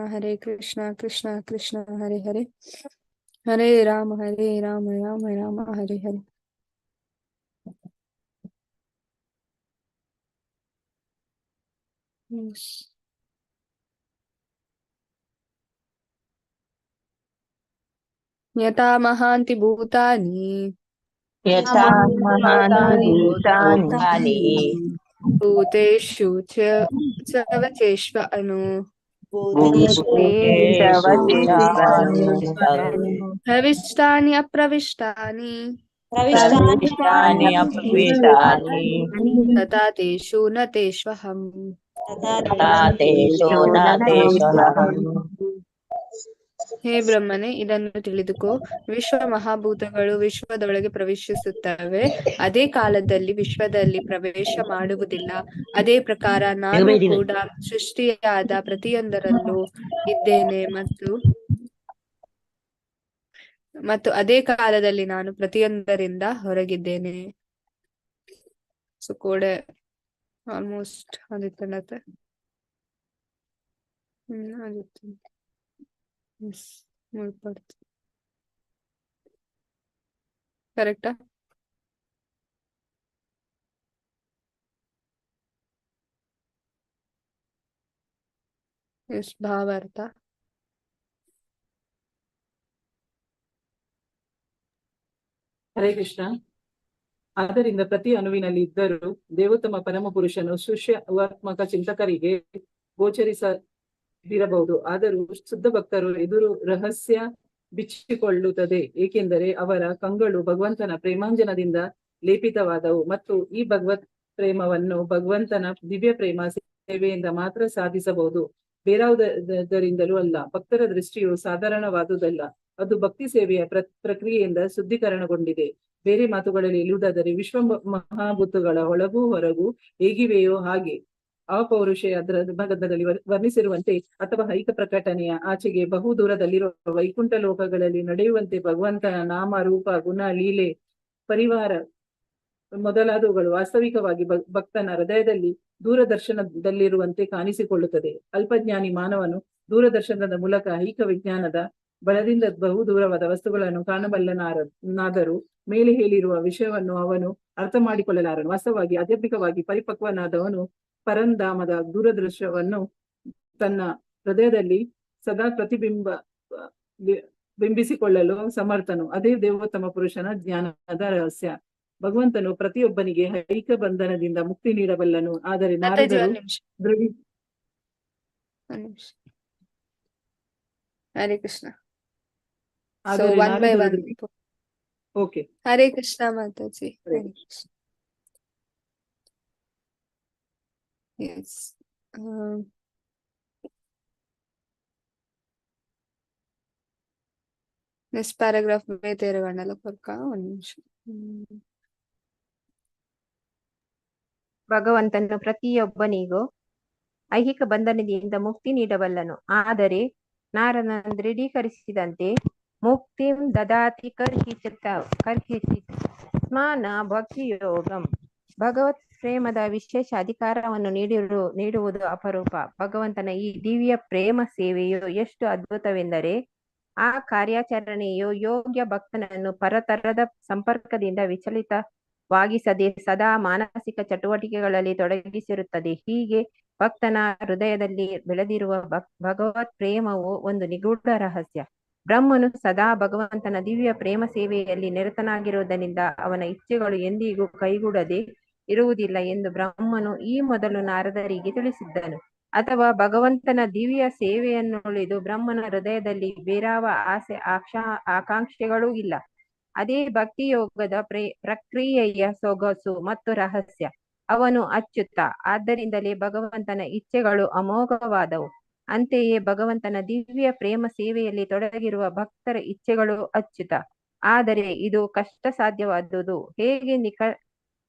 Hare Krishna Krishna Krishna Hare Hare, Hare Rama Hare Rama Rama Rama Hare Hare. Yes. ಯಥಾ ಮಹಾಂತಿ ಭೂತಾನಿ ಯಥಾ ಮಹಾಂತಿ ಭೂತಾನಿ ಭೂತೇಷು ಚ ಚವಚೇಷ್ವ ಅನು ಪ್ರವಿಷ್ಟಾನಿ ಅಪ್ರವಿಷ್ಟಾನಿ ಪ್ರವಿಷ್ಟಾನಿ ಅಪ್ರವಿಷ್ಟಾನಿ ತಥಾ ತೇಷು ನ ತೇಷ್ವಹಂ ತಥಾ ತೇಷು ನ ತೇಷ್ವಹಂ. ಹೇ ಬ್ರಹ್ಮನೇ, ಇದನ್ನು ತಿಳಿದುಕೋ, ವಿಶ್ವ ಮಹಾಭೂತಗಳು ವಿಶ್ವದೊಳಗೆ ಪ್ರವೇಶಿಸುತ್ತವೆ, ಅದೇ ಕಾಲದಲ್ಲಿ ವಿಶ್ವದಲ್ಲಿ ಪ್ರವೇಶ ಮಾಡುವುದಿಲ್ಲ. ಅದೇ ಪ್ರಕಾರ ನಾನು ಕೂಡ ಸೃಷ್ಟಿಯಾದ ಪ್ರತಿಯೊಂದರಲ್ಲೂ ಇದ್ದೇನೆ ಮತ್ತು ಮತ್ತು ಅದೇ ಕಾಲದಲ್ಲಿ ನಾನು ಪ್ರತಿಯೊಂದರಿಂದ ಹೊರಗಿದ್ದೇನೆ. ಸೊ ಕೋಡೆ ಆಲ್ಮೋಸ್ಟ್ ಅದಿತ್ತಂಡತ್ತೆ. ಅದಿತ್ತು. ಕರೆಕ್ಟಾ? ಎಸ್, ಭಾವಾರ್ಥ. ಹರೇ ಕೃಷ್ಣ. ಆದ್ದರಿಂದ ಪ್ರತಿ ಅಣುವಿನಲ್ಲಿ ಇದ್ದರೂ ದೇವೋತ್ತಮ ಪರಮಪುರುಷನು ಸೃಷ್ಟ್ಯಾತ್ಮಕ ಚಿಂತಕರಿಗೆ ಗೋಚರಿಸದಿರಬಹುದು. ಆದರೂ ಶುದ್ಧ ಭಕ್ತರು ಎದುರು ರಹಸ್ಯ ಬಿಚ್ಚಿಕೊಳ್ಳುತ್ತದೆ, ಏಕೆಂದರೆ ಅವರ ಕಂಗಳು ಭಗವಂತನ ಪ್ರೇಮಾಂಜನದಿಂದ ಲೇಪಿತವಾದವು ಮತ್ತು ಈ ಭಗವತ್ ಪ್ರೇಮವನ್ನು ಭಗವಂತನ ದಿವ್ಯ ಪ್ರೇಮ ಸೇವೆಯಿಂದ ಮಾತ್ರ ಸಾಧಿಸಬಹುದು, ಬೇರಾವುದರಿಂದಲೂ ಅಲ್ಲ. ಭಕ್ತರ ದೃಷ್ಟಿಯು ಸಾಧಾರಣವಾದುದಲ್ಲ, ಅದು ಭಕ್ತಿ ಸೇವೆಯ ಪ್ರಕ್ರಿಯೆಯಿಂದ ಶುದ್ಧೀಕರಣಗೊಂಡಿದೆ. ಬೇರೆ ಮಾತುಗಳಲ್ಲಿ ಹೇಳುವುದಾದರೆ, ವಿಶ್ವ ಮಹಾಭೂತಗಳ ಒಳಗೂ ಹೊರಗೂ ಹೇಗಿವೆಯೋ ಹಾಗೆ ಅಪೌರುಷೇಯ ಧರ್ಮಗ್ರಂಥದಲ್ಲಿ ವರ್ಣಿಸಿರುವಂತೆ ಅಥವಾ ಐಕ ಪ್ರಕಟಣೆಯ ಆಚೆಗೆ ಬಹು ದೂರದಲ್ಲಿರುವ ವೈಕುಂಠ ಲೋಕಗಳಲ್ಲಿ ನಡೆಯುವಂತೆ ಭಗವಂತನ ನಾಮ, ರೂಪ, ಗುಣ, ಲೀಲೆ, ಪರಿವಾರ ಮೊದಲಾದವುಗಳು ವಾಸ್ತವಿಕವಾಗಿ ಭಕ್ತನ ಹೃದಯದಲ್ಲಿ ದೂರದರ್ಶನದಲ್ಲಿರುವಂತೆ ಕಾಣಿಸಿಕೊಳ್ಳುತ್ತದೆ. ಅಲ್ಪಜ್ಞಾನಿ ಮಾನವನು ದೂರದರ್ಶನದ ಮೂಲಕ ಐಕ ವಿಜ್ಞಾನದ ಬಲದಿಂದ ಬಹು ದೂರವಾದ ವಸ್ತುಗಳನ್ನು ಕಾಣಬಲ್ಲನಾದರೂ ಮೇಲೆ ಹೇಳಿರುವ ವಿಷಯವನ್ನು ಅವನು ಅರ್ಥ ಮಾಡಿಕೊಳ್ಳಲಾರನು. ವಾಸ್ತವವಾಗಿ ಆಧ್ಯಾತ್ಮಿಕವಾಗಿ ಪರಿಪಕ್ವನಾದವನು ಪರಂಧಾಮದ ದೂರದೃಶ್ಯವನ್ನು ತನ್ನ ಹೃದಯದಲ್ಲಿ ಸದಾ ಬಿಂಬಿಸಿಕೊಳ್ಳಲು ಸಮರ್ಥನು. ಅದೇ ದೇವೋತ್ತಮ ಪುರುಷನ ಜ್ಞಾನದ ರಹಸ್ಯ. ಭಗವಂತನು ಪ್ರತಿಯೊಬ್ಬನಿಗೆ ಐಕ ಬಂಧನದಿಂದ ಮುಕ್ತಿ ನೀಡಬಲ್ಲನು. ಆದರೆ ನಾರದರು ದೃಢಿ Hare Krishna. So one by one. Okay. Hare Krishna Mataji. Hare Krishna. Yes. Next paragraph ಬೇತೇರಗಣ್ಣಲ ಕೊರ್ಕ ಒಂದು ನಿಮಿಷ. ಭಗವಂತನು ಪ್ರತಿಯೊಬ್ಬನಿಗೂ ಐಹಿಕ ಬಂಧನದಿಂದ ಮುಕ್ತಿ ನೀಡಬಲ್ಲನು. ಆದರೆ ನಾರದನ ದೃಢೀಕರಿಸಿದಂತೆ ಮುಕ್ತಿಂ ದದಾತಿ ಕರ್ಹಿಚಿತ್ ಸ್ಮಾನ ಭಕ್ತಿಯೋಗಂ. ಭಗವತ್ ಪ್ರೇಮದ ವಿಶೇಷ ಅಧಿಕಾರವನ್ನು ನೀಡುವುದು ಅಪರೂಪ. ಭಗವಂತನ ಈ ದಿವ್ಯ ಪ್ರೇಮ ಸೇವೆಯು ಎಷ್ಟು ಅದ್ಭುತವೆಂದರೆ, ಆ ಕಾರ್ಯಾಚರಣೆಯು ಯೋಗ್ಯ ಭಕ್ತನನ್ನು ಪರತರದ ಸಂಪರ್ಕದಿಂದ ವಿಚಲಿತವಾಗಿಸದೆ ಸದಾ ಮಾನಸಿಕ ಚಟುವಟಿಕೆಗಳಲ್ಲಿ ತೊಡಗಿಸಿರುತ್ತದೆ. ಹೀಗೆ ಭಕ್ತನ ಹೃದಯದಲ್ಲಿ ಬೆಳೆದಿರುವ ಭಗವತ್ ಪ್ರೇಮವು ಒಂದು ನಿಗೂಢ ರಹಸ್ಯ. ಬ್ರಹ್ಮನು ಸದಾ ಭಗವಂತನ ದಿವ್ಯ ಪ್ರೇಮ ಸೇವೆಯಲ್ಲಿ ನಿರತನಾಗಿರುವುದರಿಂದ ಅವನ ಇಚ್ಛೆಗಳು ಎಂದಿಗೂ ಕೈಗೂಡದೆ ಇರುವುದಿಲ್ಲ ಎಂದು ಬ್ರಹ್ಮನು ಈ ಮೊದಲು ನಾರದರಿಗೆ ತಿಳಿಸಿದ್ದನು. ಅಥವಾ ಭಗವಂತನ ದಿವ್ಯ ಸೇವೆಯನ್ನುಳಿದು ಬ್ರಹ್ಮನ ಹೃದಯದಲ್ಲಿ ಬೇರಾವ ಆಸೆ ಆಕಾಂಕ್ಷೆಗಳೂ ಇಲ್ಲ. ಅದೇ ಭಕ್ತಿಯೋಗದ ಪ್ರಕ್ರಿಯೆಯ ಸೊಗಸು ಮತ್ತು ರಹಸ್ಯ. ಅವನು ಅಚ್ಯುತ, ಆದ್ದರಿಂದಲೇ ಭಗವಂತನ ಇಚ್ಛೆಗಳು ಅಮೋಘವಾದವು. ಅಂತೆಯೇ ಭಗವಂತನ ದಿವ್ಯ ಪ್ರೇಮ ಸೇವೆಯಲ್ಲಿ ತೊಡಗಿರುವ ಭಕ್ತರ ಇಚ್ಛೆಗಳು ಅಚ್ಯುತ. ಆದರೆ ಇದು ಕಷ್ಟ ಸಾಧ್ಯವಾದುದು. ಹೇಗೆ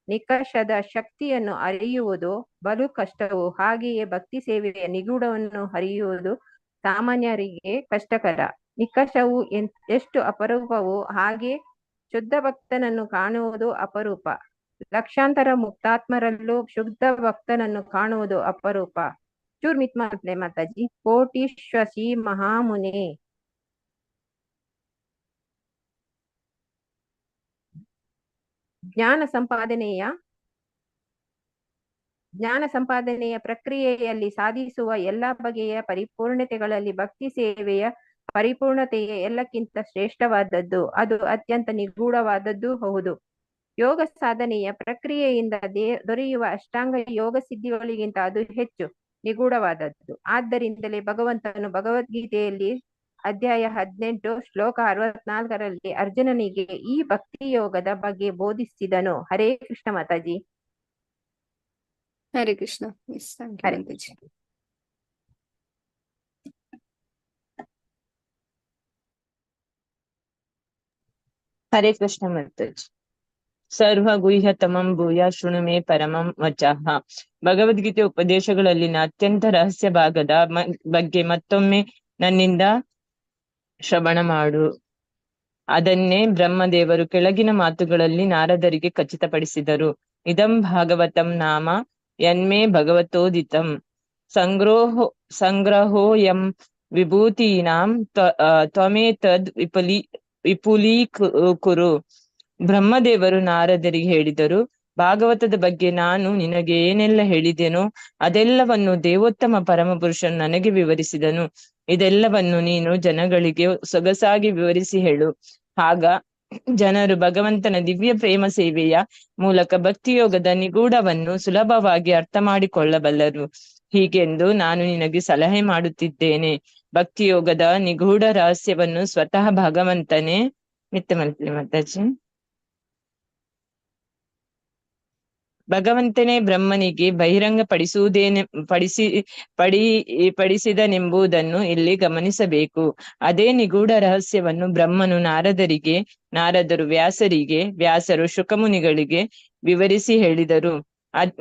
ನಿಕಷದ ಶಕ್ತಿಯನ್ನು ಅರಿಯುವುದು ಬಲು ಕಷ್ಟವು, ಹಾಗೆಯೇ ಭಕ್ತಿ ಸೇವೆಯ ನಿಗೂಢವನ್ನು ಅರಿಯುವುದು ಸಾಮಾನ್ಯರಿಗೆ ಕಷ್ಟಕರ. ನಿಕಷವು ಎಷ್ಟು ಅಪರೂಪವೋ ಹಾಗೆ ಶುದ್ಧ ಭಕ್ತನನ್ನು ಕಾಣುವುದು ಅಪರೂಪ. ಲಕ್ಷಾಂತರ ಮುಕ್ತಾತ್ಮರಲ್ಲೂ ಶುದ್ಧ ಭಕ್ತನನ್ನು ಕಾಣುವುದು ಅಪರೂಪ. ಚೂರ್ ಮಿತ್ ಮಾತ್ಲೆ ಮಾತಾಜಿ. ಕೋಟೀಶ್ವಸಿ ಮಹಾಮುನೆ. ಜ್ಞಾನ ಸಂಪಾದನೆಯ ಪ್ರಕ್ರಿಯೆಯಲ್ಲಿ ಸಾಧಿಸುವ ಎಲ್ಲ ಬಗೆಯ ಪರಿಪೂರ್ಣತೆಗಳಲ್ಲಿ ಭಕ್ತಿ ಸೇವೆಯ ಪರಿಪೂರ್ಣತೆಯೇ ಎಲ್ಲಕ್ಕಿಂತ ಶ್ರೇಷ್ಠವಾದದ್ದು. ಅದು ಅತ್ಯಂತ ನಿಗೂಢವಾದದ್ದೂ ಹೌದು. ಯೋಗ ಸಾಧನೆಯ ಪ್ರಕ್ರಿಯೆಯಿಂದ ದೊರೆಯುವ ಅಷ್ಟಾಂಗ ಯೋಗ ಸಿದ್ಧಿಗಳಿಗಿಂತ ಅದು ಹೆಚ್ಚು ನಿಗೂಢವಾದದ್ದು. ಆದ್ದರಿಂದಲೇ ಭಗವಂತನು ಭಗವದ್ಗೀತೆಯಲ್ಲಿ ಅಧ್ಯಾಯ 18 ಶ್ಲೋಕ 64ರಲ್ಲಿ ಅರ್ಜುನನಿಗೆ ಈ ಭಕ್ತಿ ಯೋಗದ ಬಗ್ಗೆ ಬೋಧಿಸಿದನು. Hare Krishna Mataji. Hare Krishna. Yes, thank you, Hare Mataji. Hare Krishna Mataji. ಸರ್ವಗುಹ್ಯತಮಂ ಭೂಯ ಶೃಣು May ಪರಮಂ ವಚಃ. ಭಗವದ್ಗೀತೆ ಉಪದೇಶಗಳಲ್ಲಿನ ಅತ್ಯಂತ ರಹಸ್ಯ ಭಾಗದ ಬಗ್ಗೆ ಮತ್ತೊಮ್ಮೆ ನನ್ನಿಂದ ಶ್ರವಣ ಮಾಡು. ಅದನ್ನೇ ಬ್ರಹ್ಮದೇವರು ಕೆಳಗಿನ ಮಾತುಗಳಲ್ಲಿ ನಾರದರಿಗೆ ಖಚಿತಪಡಿಸಿದರು. ಇದಂ ಭಾಗವತಂ ನಾಮ ಯನ್ಮೇ ಭಗವತೋದಿತಂ ಸಂಗ್ರಹೋಯಂ ವಿಭೂತೀನಾಂ ತ್ವಮೇತದ್ ವಿಪುಲೀಕುರು. ಬ್ರಹ್ಮದೇವರು ನಾರದರಿಗೆ ಹೇಳಿದರು, ಭಾಗವತದ ಬಗ್ಗೆ ನಾನು ನಿನಗೆ ಏನೆಲ್ಲ ಹೇಳಿದೆನೋ ಅದೆಲ್ಲವನ್ನು ದೇವೋತ್ತಮ ಪರಮಪುರುಷನು ನನಗೆ ವಿವರಿಸಿದನು. ಇದೆಲ್ಲವನ್ನು ನೀನು ಜನಗಳಿಗೆ ಸೊಗಸಾಗಿ ವಿವರಿಸಿ ಹೇಳು. ಆಗ ಜನರು ಭಗವಂತನ ದಿವ್ಯ ಪ್ರೇಮ ಸೇವೆಯ ಮೂಲಕ ಭಕ್ತಿಯೋಗದ ನಿಗೂಢವನ್ನು ಸುಲಭವಾಗಿ ಅರ್ಥ ಮಾಡಿಕೊಳ್ಳಬಲ್ಲರು. ಹೀಗೆಂದು ನಾನು ನಿನಗೆ ಸಲಹೆ ಮಾಡುತ್ತಿದ್ದೇನೆ. ಭಕ್ತಿಯೋಗದ ನಿಗೂಢ ರಹಸ್ಯವನ್ನು ಸ್ವತಃ ಭಗವಂತನೇ ಮಿತ್ತ ಮಾತಾಜಿ ಭಗವಂತನೇ ಬ್ರಹ್ಮನಿಗೆ ಬಹಿರಂಗ ಪಡಿಸುವುದೇನೆ ಪಡಿಸಿ ಪಡಿ ಪಡಿಸಿದನೆಂಬುದನ್ನು ಇಲ್ಲಿ ಗಮನಿಸಬೇಕು. ಅದೇ ನಿಗೂಢ ರಹಸ್ಯವನ್ನು ಬ್ರಹ್ಮನು ನಾರದರಿಗೆ, ನಾರದರು ವ್ಯಾಸರಿಗೆ, ವ್ಯಾಸರು ಶುಕಮುನಿಗಳಿಗೆ ವಿವರಿಸಿ ಹೇಳಿದರು.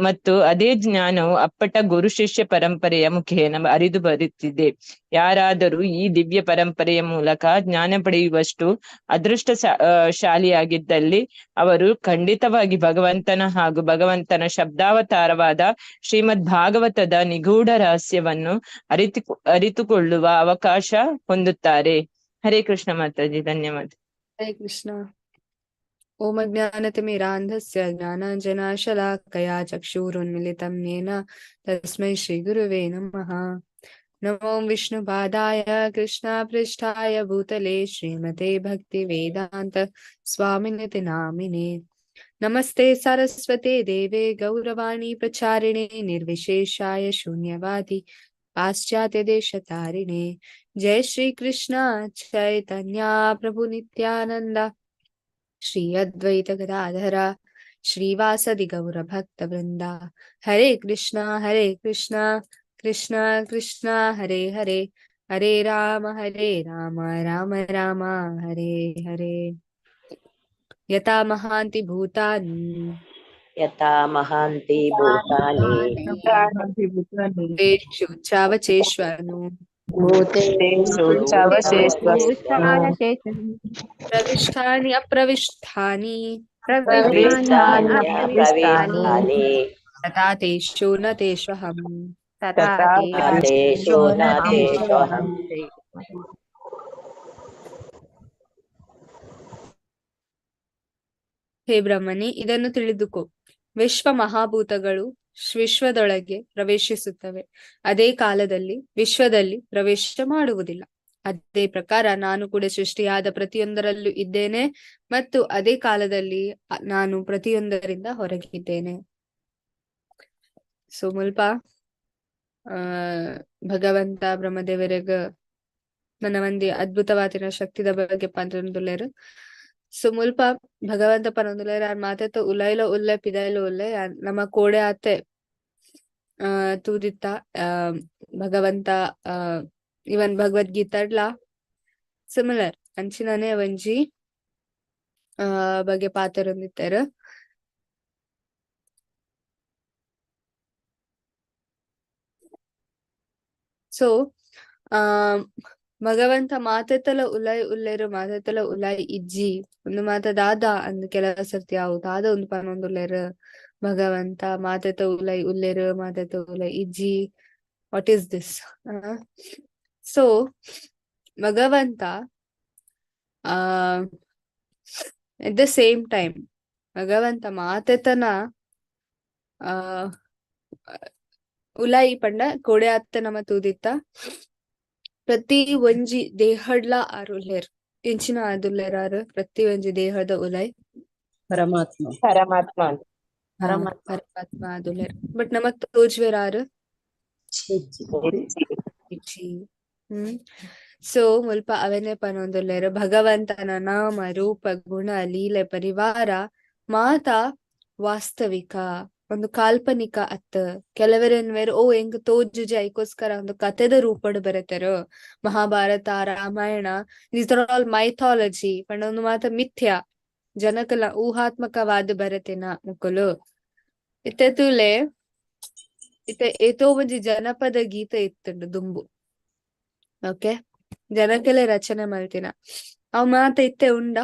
ಮತ್ತು ಅದೇ ಜ್ಞಾನವು ಅಪ್ಪಟ ಗುರು ಶಿಷ್ಯ ಪರಂಪರೆಯ ಮುಖೇನ ಅರಿದು ಬರುತ್ತಿದೆ. ಯಾರಾದರೂ ಈ ದಿವ್ಯ ಪರಂಪರೆಯ ಮೂಲಕ ಜ್ಞಾನ ಪಡೆಯುವಷ್ಟು ಅದೃಷ್ಟ ಶಾಲಿಯಾಗಿದ್ದಲ್ಲಿ ಅವರು ಖಂಡಿತವಾಗಿ ಭಗವಂತನ ಹಾಗೂ ಭಗವಂತನ ಶಬ್ದಾವತಾರವಾದ ಶ್ರೀಮದ್ ಭಾಗವತದ ನಿಗೂಢ ರಹಸ್ಯವನ್ನು ಅರಿತುಕೊಳ್ಳುವ ಅವಕಾಶ ಹೊಂದುತ್ತಾರೆ. ಹರೇ ಕೃಷ್ಣ ಮಾತಾಜಿ, ಧನ್ಯವಾದ. ಹರೇ ಕೃಷ್ಣ. ಓಂ ಅಜ್ಞಾನತಿಮಿರಾಂಧಸ್ಯ ಜ್ಞಾನಾಂಜನಾಶಲಾಕಯಾ ಚಕ್ಷುರುನ್ಮಿಲಿತಂ ಯೇನ ತಸ್ಮೈ ಶ್ರೀ ಗುರುವೇ ನಮಃ. ನಮೋ ವಿಷ್ಣುಪಾದಾಯ ಕೃಷ್ಣಪೃಷ್ಠಾಯ ಭೂತಲೆ ಶ್ರೀಮತೆ ಭಕ್ತಿವೇದಾಂತ ಸ್ವಾಮಿನಿತಿ ನಾಮಿನೆ. ನಮಸ್ತೆ ಸರಸ್ವತೆ ದೇವೆ ಗೌರವಾಣಿ ಪ್ರಚಾರಿಣೆ ನಿರ್ವಿಶೇಷಾಯ ಶೂನ್ಯವಾದಿ ಪಾಶ್ಚಾತ್ಯ ದೇಶತಾರಿಣೆ. ಜಯ ಶ್ರೀ ಕೃಷ್ಣ ಚೈತನ್ಯ ಪ್ರಭು ನಿತ್ಯಾನಂದ ಶ್ರೀ ಅದ್ವೈತ ಗದಾಧರ ಶ್ರೀವಾಸದಿ ಗೌರ ಭಕ್ತ ವೃಂದ. ಹರೇ ಕೃಷ್ಣ ಹರೇ ಕೃಷ್ಣ ಕೃಷ್ಣ ಕೃಷ್ಣ ಹರೇ ಹರೇ, ಹರೇ ರಾಮ ಹರೇ ರಾಮ ರಾಮ ರಾಮ ಹರೇ ಹರೇ. ಯಥಾ ಮಹಾಂತಿ ಭೂತಾನಿ ಯಥಾ ಮಹಾಂತಿ ಭೂತಾನಿ ತೇಷು ಚಾವಚೇಶ್ವನು ಪ್ರವಿಷ್ಟಾನಿ ಅಪ್ರವಿಷ್ಟಾನಿ ತಥಾ ತೇಷು ನ ತೇಷ್ವಹಂ. ತಥಾ ತೇಷು ನ ತೇಷ್ವಹಂ. ಹೇ ಬ್ರಹ್ಮನಿ, ಇದನ್ನು ತಿಳಿದುಕೋ. ವಿಶ್ವ ಮಹಾಭೂತಗಳು ವಿಶ್ವದೊಳಗೆ ಪ್ರವೇಶಿಸುತ್ತವೆ, ಅದೇ ಕಾಲದಲ್ಲಿ ವಿಶ್ವದಲ್ಲಿ ಪ್ರವೇಶ ಮಾಡುವುದಿಲ್ಲ. ಅದೇ ಪ್ರಕಾರ ನಾನು ಕೂಡ ಸೃಷ್ಟಿಯಾದ ಪ್ರತಿಯೊಂದರಲ್ಲೂ ಇದ್ದೇನೆ ಮತ್ತು ಅದೇ ಕಾಲದಲ್ಲಿ ನಾನು ಪ್ರತಿಯೊಂದರಿಂದ ಹೊರಗಿದ್ದೇನೆ. ಸೊ ಮುಲ್ಪ ಭಗವಂತ ಬ್ರಹ್ಮದೇವರಿಗ ನನ್ನ ಒಂದಿ ಅದ್ಭುತವಾದಿನ ಶಕ್ತಿದ ಬಗ್ಗೆ ಪಂದ್ರೊಂದುಲ್ಲೇರು. ಸೊ ಮುಲ್ಪ ಭಗವಂತ ಪನೊಂದುಲ್ಲೇರು ಆರ್ ಮಾತೆತ ಉಲೈಲ ಉಲ್ಲೆ ಪಿದೈಲ ಉಲ್ಲೆ ನಮ್ಮ ಕೋಡೆ ಆತೆ ತೂದಿತ್ತ ಭಗವಂತ ಇವನ್ ಭಗವದ್ಗೀತಾಡ್ಲಾ ಸಿಮಿಲರ್ ಅಂಚಿನನೆ ಒಂಜಿ ಬಗ್ಗೆ ಪಾತ್ರೊಂದಿತ್ತಾರೆ. ಸೊ ಭಗವಂತ ಮಾತೆತ್ತಲ ಉಲಾಯ್ ಉಲ್ಲೇರು, ಮಾತೆತ್ತಲ ಉಲಾಯ್ ಇಜ್ಜಿ. ಒಂದು ಮಾತ ದಾದ ಅಂದ್ ಕೆಲವು ಸರ್ತಿ ಅವು ದಾದ ಒಂದು ಪನೊಂದುಲ್ಲೆರ್. ಭಗವಂತ ಮಾತೆತ ಉಲಾಯ್ ಉಲ್ಲೇರು, ಮಾತೆತ ಉಲಾಯ್ ಇಜ್ಜಿ. What is this? So ಭಗವಂತ ಎಟ್ the same time ಭಗವಂತ ಮಾತೆತನ ಆ ಉಲಾಯಿ ಪಂಡ ಕೋಡೆ ಅತ್ತ ನಮ ತೂದಿತ್ತ ಪ್ರತಿ ಒಂಜಿ ದೇಹಡ್ಲ ಆರ್ ಉಲ್ಲೇರ್. ಎಂಚಿನ ಆದುಲ್ಲೇರ್ ಆರ್ ಪ್ರತಿ ಒಂಜಿ ದೇಹದ ಉಲಾಯ್? ಪರಮಾತ್ಮ. ಪರಮಾತ್ಮ. ಪರಮಾತ್ಮ. ಪರಮಾತ್ಮ ಆದುಲ್ಲೇರ್. ಬಟ್ ನಮಕ್ ತೋಜ್ವೆರ್ ಆರ್? ಇಜ್ಜಿ. ಸೊ ಮುಲ್ಪ ಅವನೇ ಪನೊಂದುಲ್ಲೆರ್, ಭಗವಂತನ ನಾಮ ರೂಪ ಗುಣ ಲೀಲೆ ಪರಿವಾರ ಮಾತ ವಾಸ್ತವಿಕ, ಒಂದು ಕಾಲ್ಪನಿಕ ಅತ್. ಕೆಲವರೆನ್ವೆರ್ ಓ ಎಂಕ್ ತೋಜುಜಿ ಐಕೋಸ್ಕರ ಒಂದು ಕಥೆದ ರೂಪಡ್ ಬರೆತೆರ್. Mahabharata Ramayana these are all mythology ಪಂಡ ಒಂದು ಮಾತ ಮಿಥ್ಯ, ಜನಕಲ ಊಹಾತ್ಮಕವಾದ ಬರೆತಿನ ಮುಕುಲು. ಇತ್ತೆ ತೂಲೆ, ಇತ್ತೆ ಏತೋ ಒಂಜಿ ಜನಪದ ಗೀತೆ ಇತ್ತುಂಡು ದುಂಬು. ಓಕೆ, ಜನಕಲೆ ರಚನೆ ಮಲ್ತಿನ ಅವ್ ಮಾತ ಇತ್ತೆ ಉಂಡ?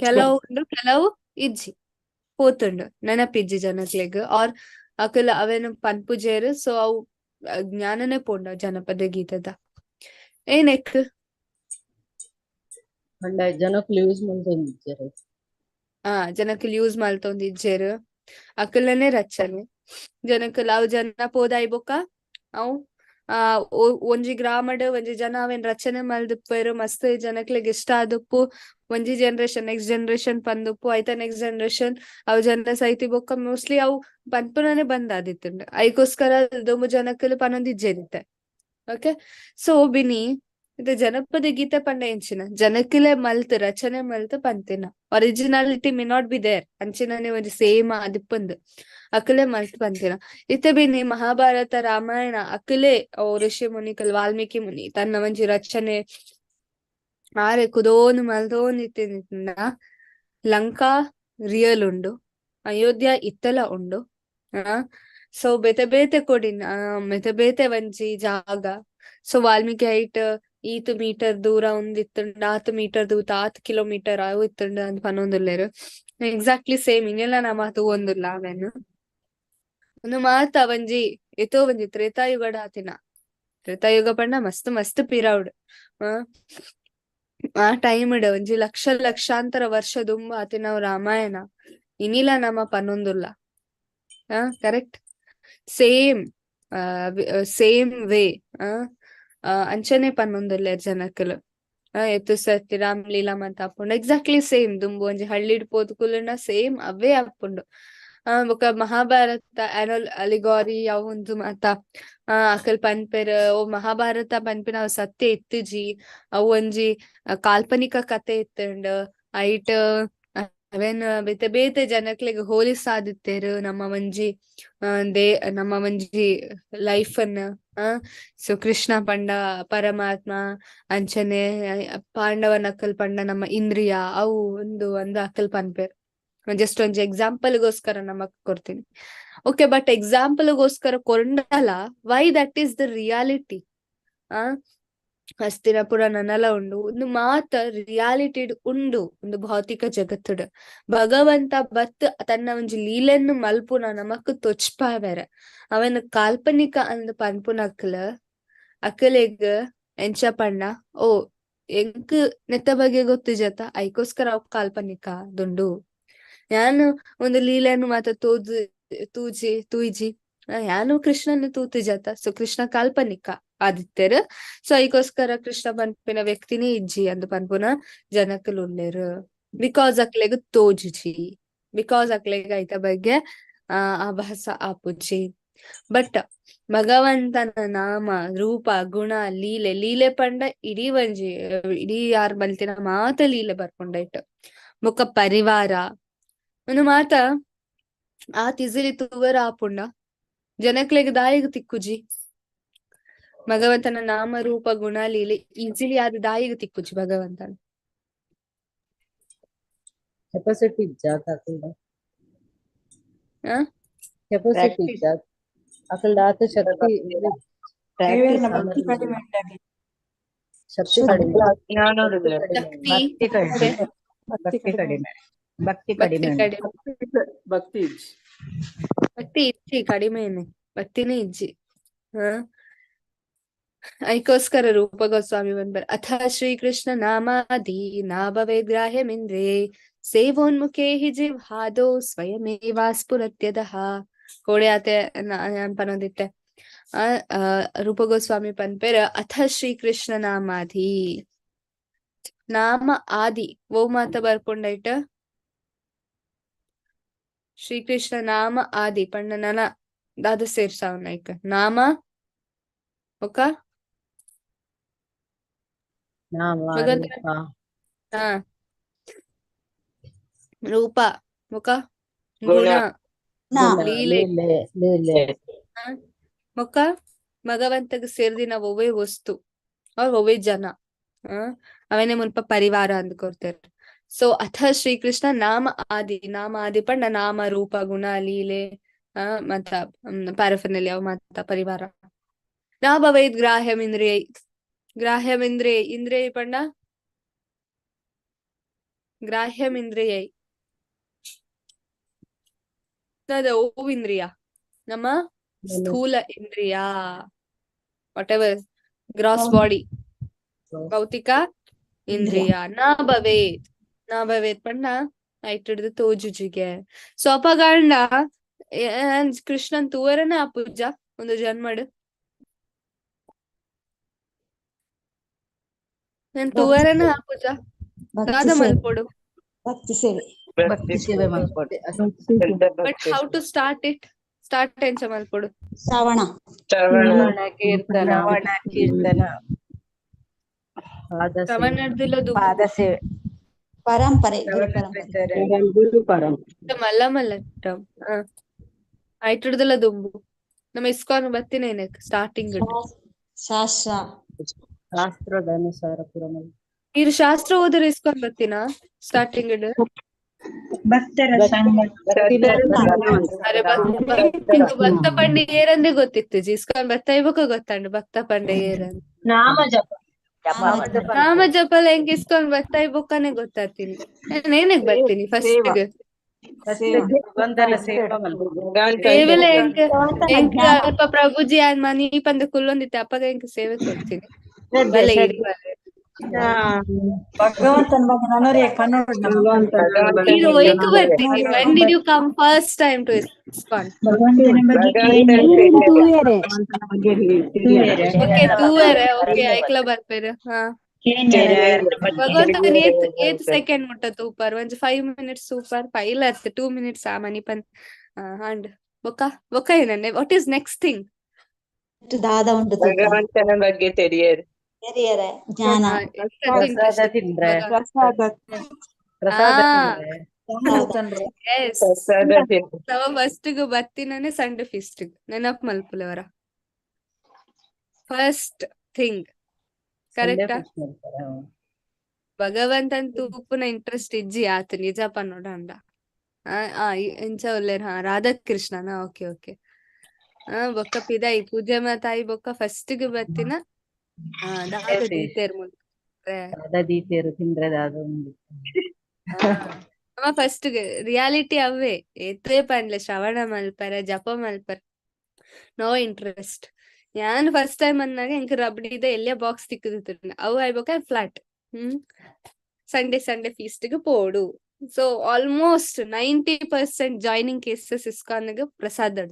ಕೆಲವು ಉಂಡು, ಕೆಲವು ಇಜ್ಜಿ, ಪೋತುಂಡು, ನೆನಪಿಜ್ಜಿ ಜನಕ್ಲೆಗ್. ಆರ್ ಅಕುಲು ಅವೇನು ಪನ್ಪುಜೆರ್. ಸೊ ಅವು ಜ್ಞಾನನೆ ಪೋಂಡ ಜನಪದ ಗೀತದ ಏನೆಕ್ ಪಂಡ ಜನಕುಲು ಯೂಸ್ ಮಲ್ತೊಂದಿಜ್ಜೆರ್. ಜನಕುಲು ಯೂಸ್ ಮಲ್ತೊಂದಿಜ್ಜೆರ್, ಅಕುಲನೆ ರಚನೆ ಜನಕುಲು ಅವು ಜನ ಪೋದಾಯಿ ಬೊಕ್ಕ ಅವು ಒಂಜಿ ಗ್ರಾಮಡ್ ಒಂಜಿ ಜನ ಅವೇನ್ ರಚನೆ ಮಲ್ದಿಪ್ಪೆರ್, ಮಸ್ತ್ ಜನಕ್ಲೆಗ್ ಇಷ್ಟ ಆದುಪ್ಪು. ಒಂಜಿ ಜನರೇಷನ್ ನೆಕ್ಸ್ಟ್ ಜನರೇಷನ್ ಪಂದುಪ್ಪು, ಐತ ನೆಕ್ಸ್ಟ್ ಜನರೇಷನ್ ಅವು ಜನ ಸೈತಿ ಬೊಕ್ಕ ಮೋಸ್ಟ್ಲಿ ಅವು ಪನ್ಪುನನೆ ಬಂದ್ ಆದಿತ್ತುಂಡು. ಐಕೋಸ್ಕರ ದುಂಬು ಜನಕುಲು ಪನೊಂದಿಜ್ಜೆರಿತ್ತೆ. ಓಕೆ, ಸೊ ಬಿನಿ ಇದು ಜನಪದ ಗೀತೆ ಪಂಡ ಎಂಚಿನ ಜನಕುಲೆ ಮಲ್ತ್ ರಚನೆ ಮಲ್ತ್ ಪಂತಿನ, originality may not be there, ಅಂಚಿನನೆ ಒಂಜಿ ಸೇಮ್ ಆದಿಪ್ಪಂದು ಅಕುಲೆ ಮಲ್ತ್ ಪಂತಿನ. ಇತ್ತೆ ಬಿನಿ ಮಹಾಭಾರತ ರಾಮಾಯಣ ಅಕುಲೆ ಓ ಋಷಿ ಮುನಿಕಲ್ ವಾಲ್ಮೀಕಿ ಮುನಿ ತನ್ನ ಒಂಜಿ ರಚನೆ ಆರೆ ಕುದೋನು ಮಲ್ದೋನ್ ಇತ್ತಿನ. ಲಂಕಾ ರಿಯಲ್ ಉಂಡು, ಅಯೋಧ್ಯ ಇತ್ತಲ ಉಂಡು. ಸೊ ಬೇತೆ ಬೇತೆ ಕೊಡಿನ ಬೇತೆ ಬೇತೆ ಒಂಜಿ ಜಾಗ. ಸೊ ವಾಲ್ಮೀಕಿ ಹೈಟ್ ಈತ್ ಮೀಟರ್ ದೂರ ಒಂದಿತ್ತುಂಡು, ಆತ್ ಮೀಟರ್ ದೂತ ಆತ್ ಕಿಲೋಮೀಟರ್ ಅವು ಇತ್ತುಂಡು ಅಂತ ಪನೊಂದುಲ್ಲೆರ್. ಎಕ್ಸಾಕ್ಟ್ಲಿ ಸೇಮ್ ಇನ್ನೆಲ್ಲ ನಮ ತೂವೊಂದುಲ್ಲ ಅವೆನ್. ಒಂದು ಮಾತ ಒಂಜಿ ಏತೋ ಒಂಜಿ ತ್ರೇತಾಯುಗಡ ಆತಿನ, ತ್ರೇತಾಯುಗ ಪಂಡ ಮಸ್ತ್ ಮಸ್ತ್ ಪಿರೌಡ್. ಆ ಟೈಮ್ ಇಡ ಒಂಜಿ ಲಕ್ಷ ಲಕ್ಷಾಂತರ ವರ್ಷ ದುಂಬು ಆತಿನ ರಾಮಾಯಣ ಇನಿಲ ನಮ ಪನೊಂದುಲ್ಲ. ಕರೆಕ್ಟ್, ಸೇಮ್ ಸೇಮ್ ವೇ ಅಂಚನೆ ಪನ್ನೊಂದುಲ್ಲೆರ್ ಜನಕುಲು. ಎತ್ತು ಸರ್ತಿ ರಾಮ್ ಲೀಲಾ ಮಂತ ಆಪುಂಡು ಎಕ್ಸಾಕ್ಟ್ಲಿ ಸೇಮ್. ದುಂಬು ಒಂಜಿ ಹಳ್ಳಿಡ್ ಪೋದು ಕುಲ್ಲುಂಡ ಸೇಮ್ ಅವೇ ಆಪುಂಡು. ಬೊಕ ಮಹಾಭಾರತ ಆನಲ್ ಅಲಿಗಾರಿ ಅವು ಮಾತ ಅಕಲ್ ಪನ್ಪೆರ್ ಓ ಮಹಾಭಾರತ ಪನ್ಪಿನ ಅವು ಸತ್ಯ ಇತ್ತಿಜಿ, ಅವು ಒಂಜಿ ಕಾಲ್ಪನಿಕ ಕತೆ ಇತ್ತುಂಡು, ಐಟ್ ಅವೇನ್ ಬೇತೆ ಬೇತೆ ಜನಕ್ಲೆಗ್ ಹೋಲಿಸಾದಿತ್ತೆರ್ ನಮ್ಮ ಒಂಜಿ ನಮ್ಮ ಒಂಜಿ ಲೈಫ್ ಅನ್ನ. ಸೊ ಕೃಷ್ಣ ಪಂಡ ಪರಮಾತ್ಮ, ಅಂಚನೆ ಪಾಂಡವನ ಅಕಲ್ ಪಂಡ ನಮ್ಮ ಇಂದ್ರಿಯ, ಅವು ಒಂದು ಒಂದು ಅಕಲ್ ಪನ್ಪೆರ್. ಜಸ್ಟ್ ಒಂಜಿ ಎಕ್ಸಾಂಪಲ್ ಗೋಸ್ಕರ ನಮಕ್ ಕೊಡ್ತೀನಿ. ಓಕೆ, ಬಟ್ ಎಕ್ಸಾಂಪಲ್ ಗೋಸ್ಕರ Kondala why that is the reality? Hastinapura ನನಲ ಉಂಡು, ಒಂದು ಮಾತ ರಿಯಾಲಿಟಿ ಉಂಡು ಒಂದು ಭೌತಿಕ ಜಗತ್ತುಡು. ಭಗವಂತ ಬತ್ ತನ್ನ ಒಂಜಿ ಲೀಲೆಯನ್ನು ಮಲ್ಪುನ ನಮಕ್ ತೊಚ್ಪಾವೆರ. ಅವನ ಕಾಲ್ಪನಿಕ ಅಂದ್ ಪನ್ಪುನಕ್ಲ ಅಕಲೆಗ್ ಎಂಚ ಪಂಡ ಓ ಎಂಕ್ ನೆತ್ತ ಬಗ್ಗೆ ಗೊತ್ತಿಜತ ಐಕೋಸ್ಕರ ಅವ್ ಕಾಲ್ಪನಿಕ ದುಂಡು. ಯಾನು ಒಂದು ಲೀಲೆಯನ್ನು ಮಾತ ತೋದು ತೂಜಿ ತೂಯ್ಜಿ, ಯಾನು ಕೃಷ್ಣನ ತೂತಿಜತ, ಸೊ ಕೃಷ್ಣ ಕಾಲ್ಪನಿಕ ಆದಿತ್ಯರ್. ಸೊ ಐಕೋಸ್ಕರ ಕೃಷ್ಣ ಪನ್ಪಿನ ವ್ಯಕ್ತಿನೇ ಇಜ್ಜಿ ಅಂದ್ ಪನ್ಪುನ ಜನಕುಲು ಉಲ್ಲೆರ್. Because ಅಕ್ಲೆಗ್ ತೋಜುಜಿ, because ಅಕ್ಲೆಗ್ ಐತ ಬಗ್ಗೆ ಆಭಾಸ ಆಪುಜಿ. ಬಟ್ ಭಗವಂತನ ನಾಮ ರೂಪ ಗುಣ ಲೀಲೆ, ಲೀಲೆ ಪಂಡ ಇಡೀ ಒಂಜಿ ಇಡೀ ಯಾರ್ ಮಲ್ತಿನ ಮಾತ ಲೀಲೆ ಬರ್ಪುಂಡೈಟ್. ಬೊಕ್ಕ ಪರಿವಾರ ಒಂದು ಮಾತ ಆತ್ ಈಸಿಲಿ ತೂವರ ಆಪುಂಡ ಜನಕ್ಲೆಗ್ ದಾಯಿಗ್ ತಿಕ್ಕುಜಿ. ಭಗವಂತನ ನಾಮ ರೂಪ ಗುಣ ಲೀಲೆ ಈಸಿಲಿ ಆದ್ ದಾಯಿಗ್ ತಿಕ್ಕುಜಿ ಭಗವಂತನ. ಕೆಪಾಸಿಟಿ ಇಜ್ಜಾತ ಅಕಲ್ಡ? ಕೆಪಾಸಿಟಿ ಇಜ್ಜಾತ ಅಕಲ್ಡ ಆತ ಶಕ್ತಿ? ಪ್ರಾಕ್ಟೀಸ್ ದೇವೆರ್ನ ಭಕ್ತಿ ಕಡಿಮೆ ಉಂಟಾಗ್ಲಿ. ಶಕ್ತಿ ಕಡಿಮೆ. ಜ್ಞಾನೋಡುಲ್ಲ. ಶಕ್ತಿ. ಭಕ್ತಿ ಕಡಿಮೆ. ಭಕ್ತಿ ಭಕ್ತಿ ಕಡಿಮೆ. ಕಡಿಮೆ, ಭಕ್ತಿ ಭಕ್ತಿ ಕಡಿಮೆ ಉಂಟು. ಕಡಿಮೆ. ಭಕ್ತಿ ಇಜ್ಜಿ. ಭಕ್ತಿ ಇಜ್ಜಿ, ಕಡಿಮೆನೆ, ಭಕ್ತಿನೇ ಇಜ್ಜಿ. ಹ, ಐಕೋಸ್ಕರ ರೂಪ ಗೋಸ್ವಾಮಿ ಬಂದ್ಬರ್ ಅಥ ಶ್ರೀಕೃಷ್ಣ ನಾಮಾದಿ ನಾಭವೇದ್ಗ್ರಾಹ್ಯಮಿಂದ್ರೇ ಸೇವೋನ್ಮುಖೇ ಹಿ ಜಿಹ್ವಾದೋ ಸ್ವಯಮೇವಾಸ್ಫುರತ್ಯದಃ. ಕೋಡೆ ಆತೆ ಪನೊಂದಿತ್ತೆ. ಆ ಆ, ರೂಪ ಗೋಸ್ವಾಮಿ ಪನ್ಪೆರ್ ಅಥ ಶ್ರೀಕೃಷ್ಣ ನಾಮಾಧಿ ನಾಮ ಆದಿ ಓ ಮಾತ ಬರ್ಪುಂಡೈಟ ಶ್ರೀಕೃಷ್ಣ ನಾಮ ಆದಿ ಪಂಡ ನನ ದಾದ ಸೇರ್ಸಾವನೈಕ್ ನಾಮ ಒಕ ನಾಮ ಭಗವಂತ ರೂಪ. ಹಾ, ರೂಪ, ಮುಖ, ಗುಣ. ಗುಣ, ಗುಣ, ಲೀಲೆ. ಲೀಲೆ ಲೀಲೆ. ಮುಖ ಭಗವಂತಗ ಸೇರ್ದಿನ ಒವ್ವೇ ವಸ್ತು ಅವ್ರ ಒವ್ವೇ ಜನ ಅವೇನೆ ಮುಲ್ಪ ಪರಿವಾರ ಅಂದ್ಕೊಡ್ತಾರೆ. ಸೊ ಅಥ ಶ್ರೀಕೃಷ್ಣ ನಾಮ ಆದಿ, ನಾಮ ಆದಿ ಪಂಡ ನಾಮ ರೂಪ ಗುಣ ಲೀಲೆ ಮತ್ತ ಪ್ಯಾರಫರ್ನಲ್ಲಿ ಅವ ಮಾತ ಪರಿವಾರ. ನಾ ಭವೇದ್ ಗ್ರಾಹ್ಯಂ ಇಂದ್ರಿಯ, ಗ್ರಾಹ್ಯಂ ಇಂದ್ರಿಯ, ಇಂದ್ರಿಯ ಪಂಡ ಗ್ರಾಹ್ಯಂ ಇಂದ್ರಿಯ ಓ ಇಂದ್ರಿಯ ನಮ್ಮ ಸ್ಥೂಲ ಇಂದ್ರಿಯ, what ever gross body, ಭೌತಿಕ ಇಂದ್ರಿಯ. ನಾ ಭವೇತ್, ನಾ ಭವೇತ್ ಪಂಡ ಐಟ್ ಹಿಡ್ದು ತೋಜುಜಿಗೆ. ಸೊ ಅಪಗಂಡ ಕೃಷ್ಣನ್ ತೂವರನ ಆ ಪೂಜಾ ಒಂದು ಜನ್ಮಡ್ ನನ್ ತೂವರನ ಆ ಪೂಜಾ ಭಕ್ತಿ ದಾದ ಸೇವೆ. ಮಲ್ಪೊಡು. ಭಕ್ತಿ ಸೇವೆ. ಭಕ್ತಿ ಸೇವೆ ಮಲ್ಪೊಡು. But how to start it? Start ಎಂಚ ಮಲ್ಪೊಡು? ಶ್ರವಣ. ಶ್ರವಣ. ಶ್ರವಣ, ಕೀರ್ತನ. ಶ್ರವಣ, ಕೀರ್ತನ. ಪಾದ ಸೇವೆ. ಶ್ರವಣರ್ದಿಲ್ಲ. ಪಾದ ಸೇವೆ. ಪರಂಪರೆ, ಗುರು ಶ್ರವಣ ಪರಂಪರೆ. ಗುರು ಪರಂಪರೆ. ಮಲ್ಲ ಮಲ್ಲ ಐಟುಡ್ದಲ್ಲ ದುಂಬು ನಮ್ಮ ಇಸ್ಕಾನ್ ಬತ್ತಿನ ಸ್ಟಾರ್ಟಿಂಗ್. ಶಾಸ್ತ್ರ. ಶಾಸ್ತ್ರದ ಅನುಸಾರ ಪೂರ ಮಲ್ಪೊಡು. ನೀರು ಶಾಸ್ತ್ರ ಓದಿರ ಇಸ್ಕಾನ್ ಬತ್ತಿನ ಸ್ಟಾರ್ಟಿಂಗ್? ಭಕ್ತರ ಸಂಘ. ಅರೆ ಭಕ್ತ ಭಕ್ತ ಪಂಡೆ ಏರಂದ್ರೆ ಗೊತ್ತಿತ್ತು ಜಿ. ಇಸ್ಕಾನ್ ಬತ್ತ ಇಬಕ ಗೊತ್ತಂಡು ಭಕ್ತ ಪಂಡೆ ಏರಂದ್. ನಾಮ ಜಪ. ಜಪ. ನಾಮ ಜಪಲ ಹೆಂಗ್ ಇಸ್ಕಾನ್ ಬರ್ತಾ ಇಬೊಕ್ಕನೆ ಗೊತ್ತಾಗ್ತೀನಿ ನಾನ್ ಏನಕ್ ಬರ್ತೀನಿ ಫಸ್ಟ್. ಭಗವಂತನ ಸೇವೆ ಮಲ್ಪೊಡು. ಸೇವೆಲ ಹೆಂಗ್ ಭಗವಂತನ ಹೆಂಗ್ ಜ್ಞಾನ. ಅಲ್ಪ ಪ್ರಭುಜಿ ಆನ್ ಮನಿ ಪಂದ ಕುಲ್ಲೊಂದಿತ್ತೆ ಅಪ್ಪಗ ಹೆಂಗ್ ಸೇವೆ ಕೊಡ್ತೀನಿ ಬಲೆ ಇಡಿ ಬಲೆ. ಭಗವಂತನ ಬಗ್ಗೆ ನನೋರಿಯ ಕನ್ನಡ. ನೀನು ಒಯ್ಕ್ ಬರ್ತೀನಿ. When did you come first time to ISKCON? ಭಗವಂತನ ಬಗ್ಗೆ. ಭಗವಂತನ ಬಗ್ಗೆ ತಿಳಿಯರೆ. ಓಕೆ, ತೂವರೆ, ಓಕೆ, ಐಕ್ಲ ಬರ್ಪೇರು. ಹಾ, ಭಗವಂತನ ಏತ್ ಏತ್ ಸೆಕೆಂಡ್ ಮುಟ್ಟ ತೂಪರ್? ಒಂಜಿ 5 ಮಿನಿಟ್ಸ್ ಸೂಪರ್ ಫೈಲ್ ಅರ್ಥ 2 ಮಿನಿಟ್ಸ್ ಆ ಮನಿ ಪನ್ ಅಂಡ್ ಬೊಕ್ಕ ಬೊಕ್ಕ ಏನನ್ನೆ? What is next thing? ದಾದ ಉಂಟು ತೂಕ. ಭಗವಂತನ ಬಗ್ಗೆ ತಿಳಿಯರು. ಹಿರಿಯರ ಜ್ಞಾನ. ಪ್ರಸಾದ ತಿಂದ್ರೆ. ಪ್ರಸಾದ. ಪ್ರಸಾದ ತಿಂದ್ರೆ. ಎಸ್. ಪ್ರಸಾದ ತಿಂದ್ರೆ. ನವ ಫಸ್ಟ್ ಬತ್ತಿನೇ ಸಂಡೆ ಫೀಸ್ಟ್ ನೆನಪ್ ಮಲ್ಪುಲವರ ಫಸ್ಟ್ ಥಿಂಗ್. ಸಂಡೆ ಕರೆಕ್ಟಾ? ಫೀಸ್ಟ್ ಮಾಡ್ತಾರೆ, ಹೌದು. ಭಗವಂತನ್ ತೂಪುನ ಇಂಟ್ರೆಸ್ಟ್ ಇಜ್ಜಿ ಆತು ನಿಜ ಪನ್ನೊಡಂಡ. ಆ ಆ ಎಂಚ ಉಲ್ಲೇರ್? ಹಾ, ರಾಧಾಕೃಷ್ಣನ, ಓಕೆ ಓಕೆ. ಆ ಬೊಕ್ಕ ಪಿದಾಯಿ ಪೂಜೆ ಮಾತಾಯಿ ಬೊಕ್ಕ ಫಸ್ಟ್ ಗ್ ಬತ್ತಿನ ದಾದ ದೀತೆರ್ ಮುಲ್ಪ? ದಾದ ದೀತೆರು ತಿಂದ್ರೆ ದಾದ ಉಂಡು. ನಮ್ಮ ಫಸ್ಟ್ ರಿಯಾಲಿಟಿ ಅವೇ. ಏತೇ ಪನ್ಲೆ, ಶ್ರವಣ ಮಲ್ಪರೆ, ಜಪ ಮಲ್ಪರೆ, ನೋ ಇಂಟ್ರೆಸ್ಟ್. ಯಾನ್ ಫಸ್ಟ್ ಟೈಮ್ ಅಂದಾಗ ಎಂಕ್ ರಬ್ಡಿದ ಎಲ್ಲಿಯ ಬಾಕ್ಸ್ ತಿಕ್ಕುದಿತ್ತು ಅವು ಆಯ್ಬೊಕ ಫ್ಲಾಟ್. ಸಂಡೇ ಸಂಡೇ ಫೀಸ್ಟ್ ಗ್ ಪೋಡು. ಸೊ ಆಲ್ಮೋಸ್ಟ್ 90% ಜಾಯ್ನಿಂಗ್ ಕೇಸಸ್ ಇಸ್ಕಾನ್ ಪ್ರಸಾದ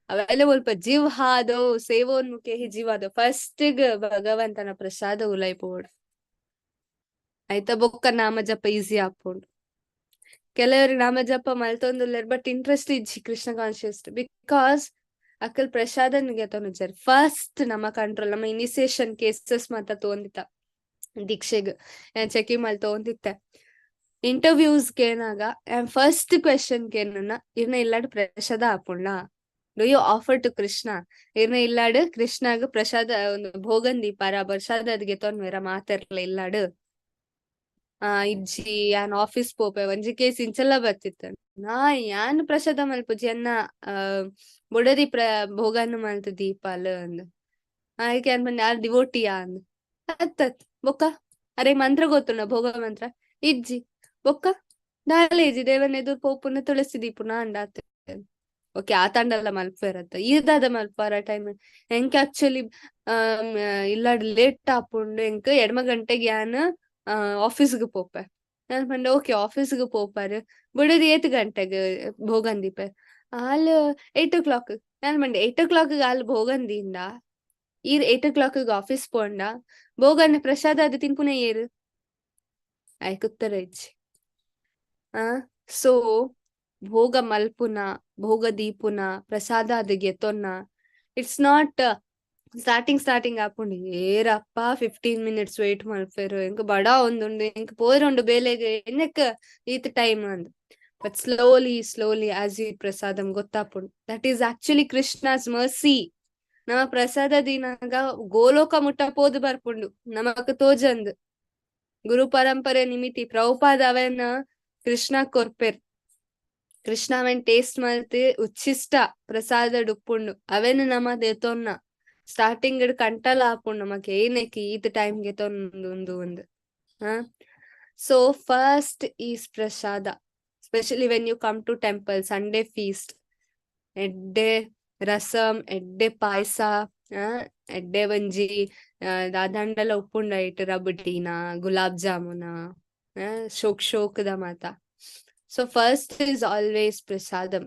ಅವೆಲ್ಲ ಒಲ್ಪ ಜೀವಹಾದೋ ಸೇವೋನ್ಮುಖೇ ಜೀವಾದೋ ಫಸ್ಟ್ ಭಗವಂತನ ಪ್ರಸಾದ ಉಲೈ ಪೋಡು ಆಯ್ತಾ. ಬೊಕ್ಕ ನಾಮ ಜಪ ಈಸಿ ಆಪುಂಡು. ಕೆಲವರು ನಾಮ ಜಪ ಮಲ್ತೊಂದುಲ್ಲೆರ್, ಬಟ್ ಇಂಟ್ರೆಸ್ಟ್ ಇಜ್ಜಿ ಕೃಷ್ಣ ಕಾನ್ಶಿಯಸ್, because Akkal ಪ್ರಸಾದ ಗೆತೊನುಜೆರ್. ಫಸ್ಟ್ ನಮ್ಮ ಕಂಟ್ರೋಲ್, ನಮ್ಮ ಇನಿಸಿಯೇಷನ್ ಕೇಸಸ್ ಮಾತ ತೋಂದಿತ್ತ ದೀಕ್ಷೆಗ್ ಚೆಕಿಂಗ್ ಮಲ್ತೊಂದಿತ್ತೆ. ಇಂಟರ್ವ್ಯೂಸ್ ಕೇನಾಗ ಫಸ್ಟ್ ಕ್ವೆಶನ್ ಕೇನನ, ಇರ್ನ ಇಲ್ಲಾಡ್ ಪ್ರಸಾದ ಆಪುಂಡ? Do you offer to Krishna? ಇರ್ನ ಇಲ್ಲಾಡ್ ಕೃಷ್ಣಗ್ ಪ್ರಸಾದ ಒಂದು ಭೋಗನ್ ದೀಪಾರ, ಪ್ರಸಾದ ಗೆತೊನ್ವೆರ ಮಾತೆರ್ಲ ಇಲ್ಲಾಡ್? ಆ ಇಜ್ಜಿ, ಯಾನ್ ಆಫೀಸ್ ಪೋಪೆ. ಒಂಜಿ ಕೇಸ್ ಇಂಚೆಲ್ಲ ಬರ್ತಿತ್ತು. ನಾ ಯಾನ್ ಪ್ರಸಾದ ಮಲ್ಪುಜಿ, ಅನ್ನ ಬೊಡದಿ ಪ್ರ ಭೋಗನ್ ಮಲ್ತ್ ದೀಪಾಲ್ ಅಂದ್. ಆಯ್ಕೆ ಅನ್ಬಂದೆ ಆರ್ ಡಿವೋಟಿಯಾ ಅಂದ್. ಅತ್ತತ್ ಬೊಕ್ಕ ಅರೆ ಮಂತ್ರ ಗೊತ್ತುಂಡ ಭೋಗ ಮಂತ್ರ ಇಜ್ಜಿ ಬೊಕ್ಕ ದಾಲೇಜಿ ದೇವನ ಎದುರು ಪೋಪುನ ತುಳಸಿ ದೀಪುನ ಅಂಡಾತೆ. ಓಕೆ, ಆ ತಂಡಲ್ಲ ಮಲ್ಪೆರತ್ತ ಈರ್ದಾದ ಮಲ್ಪಾರ ಟೈಮ್ ಎಂಕ್ ಆಕ್ಚುಲಿ ಇಲ್ಲ ಲೇಟ್ ಆಪುಂಡು, ಎಂಕ್ ಎಡ್ಮ ಗಂಟೆಗೆ ಯಾನ್ ಆಫೀಸ್ಗೆ ಪೋಪೆ. ನಾನ್ ಪಂಡೆ ಓಕೆ ಆಫೀಸ್ಗೆ ಪೋಪಾರು ಬುಡದು ಏತ್ ಗಂಟೆಗೆ ಭೋಗಂದೀಪೆ ಆಲ್ 8 o'clock. ನಾನ್ ಪಂಡೆ 8 o'clock ಆಲ್ ಭೋಗಂದಿಂದ ಈರ್ 8 o'clock office ಪೋಂಡ ಭೋಗನ್ ಪ್ರಸಾದ ಅದು ತಿನ್ಪುನ ಏರು ಆಯ್ಕ್ ಉತ್ತರ ಇಜ್ಜಿ. ಸೊ ಭೋಗ ಮಲ್ಪುನ ಭೋಗ ದೀಪುನ ಪ್ರಸಾದ ಅದು ಗೆತೊನ್ನ it's not starting starting ಆಪುಂಡು ಏರಪ್ಪ 15 minutes wait ಮಲ್ಪೆರು ಎಂಕ್ ಬಡ ಒಂದುಂಡು ಎಂಕ್ ಪೋರುಂಡು ಬೇಲೆಗ್ ಎನ್ನಕ್ ಈತ್ ಟೈಮ್ ಅಂದ್. ಬಟ್ ಸ್ಲೋಲಿ ಸ್ಲೋಲಿ ಆಸ್ ಈ prasadam ಗೊತ್ತಾಪುಂಡು that is actually Krishna's mercy. ನಮ ಪ್ರಸಾದ ದಿನಾಗ ಗೋಲೋಕ ಮುಟ್ಟ ಪೋದು ಬರ್ಪುಂಡು ನಮಕ್ ತೋಜಂದ್. ಗುರು ಪರಂಪರೆ ನಿಮಿತಿ ಪ್ರಭುಪಾದ ಅವನ ಕೃಷ್ಣ ಕೊರ್ಪೆರ್, ಕೃಷ್ಣ ಅವೆನ್ ಟೇಸ್ಟ್ ಮಲ್ತ್ ಉಚ್ಚಿಷ್ಟ ಪ್ರಸಾದ ಡುಪ್ಪುಂಡು ಅವೆನ್ ನಮ ದೆತೊನ್ನ ಸ್ಟಾರ್ಟಿಂಗ್ ಕಂಟಲ ಆಪುಂಡು ನಮಕ್ ಏನಕ್ಕೆ ಈತ್ ಟೈಮ್ ಗೆತೊಂದು ಉಂದು ಒಂದು. So first is prasada, specially when you come to temple Sunday feast ಎಡ್ಡೆ ರಸಂ ಎಡ್ಡೆ ಪಾಯಸ ಎಡ್ಡೆ ಒಂಜಿ ದಾದಾಂಡಲ ಉಪ್ಪುಂಡ ಐಟ್ ರಬಟಿನ ಗುಲಾಬ್ ಜಾಮೂನ ಶೋಕ್ ಶೋಕ್ದ ಮಾತ. ಸೊ ಫಸ್ಟ್ is always prasadam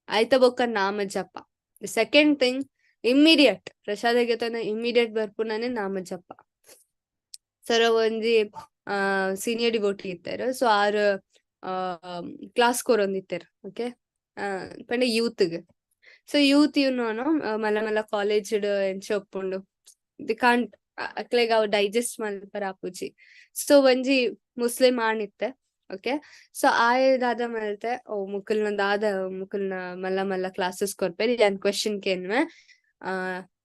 ಆಯ್ತ ಬೊಕ್ಕ ನಾಮ ಜಪ. ಸೆಕೆಂಡ್ ಥಿಂಗ್ ಇಮ್ಮಿಡಿಯೇಟ್ ಪ್ರಸಾದ ಗೆತೊನ ಇಮ್ಮಿಡಿಯೇಟ್ ಬರ್ಪುನನೆ ನಾಮ ಜಪ. ಸರ ಒಂಜಿ ಸೀನಿಯರ್ ಡಿವೋಟಿ ಇತ್ತೆರ್, ಸೊ ಆರ್ ಕ್ಲಾಸ್ ಕೊರೊಂದಿತ್ತೆರ್ ಓಕೆ ಪಂಡ ಯೂತ್ಗ್. ಸೊ ಯೂತ್ ಯುನೋನು ಮಲ್ಲ ಮಲ್ಲ ಕಾಲೇಜ್ ಎಂಚ ಉಪ್ಪುಂಡು ದಿ ಕಾಂಟ್ ಅಕ್ಲೆಗ್ ಅವು ಡೈಜೆಸ್ಟ್ ಮಲ್ಪರ ಆಪುಜಿ. ಸೊ ಒಂಜಿ ಮುಸ್ಲಿಂ ಆಣ್ ಇತ್ತೆ ಓಕೆ, ಸೊ ಆಯೆ ದಾದ ಮಲ್ತೆ ಓ ಮುಕುಲ್ನ ದಾದ ಮುಕುಲ್ನ ಮಲ್ಲ ಮಲ್ಲ ಕ್ಲಾಸಸ್ ಕೊರ್ಪೆರ್ ಯಾನ್ ಕ್ವೆಶನ್ ಕೇನ್ವೆ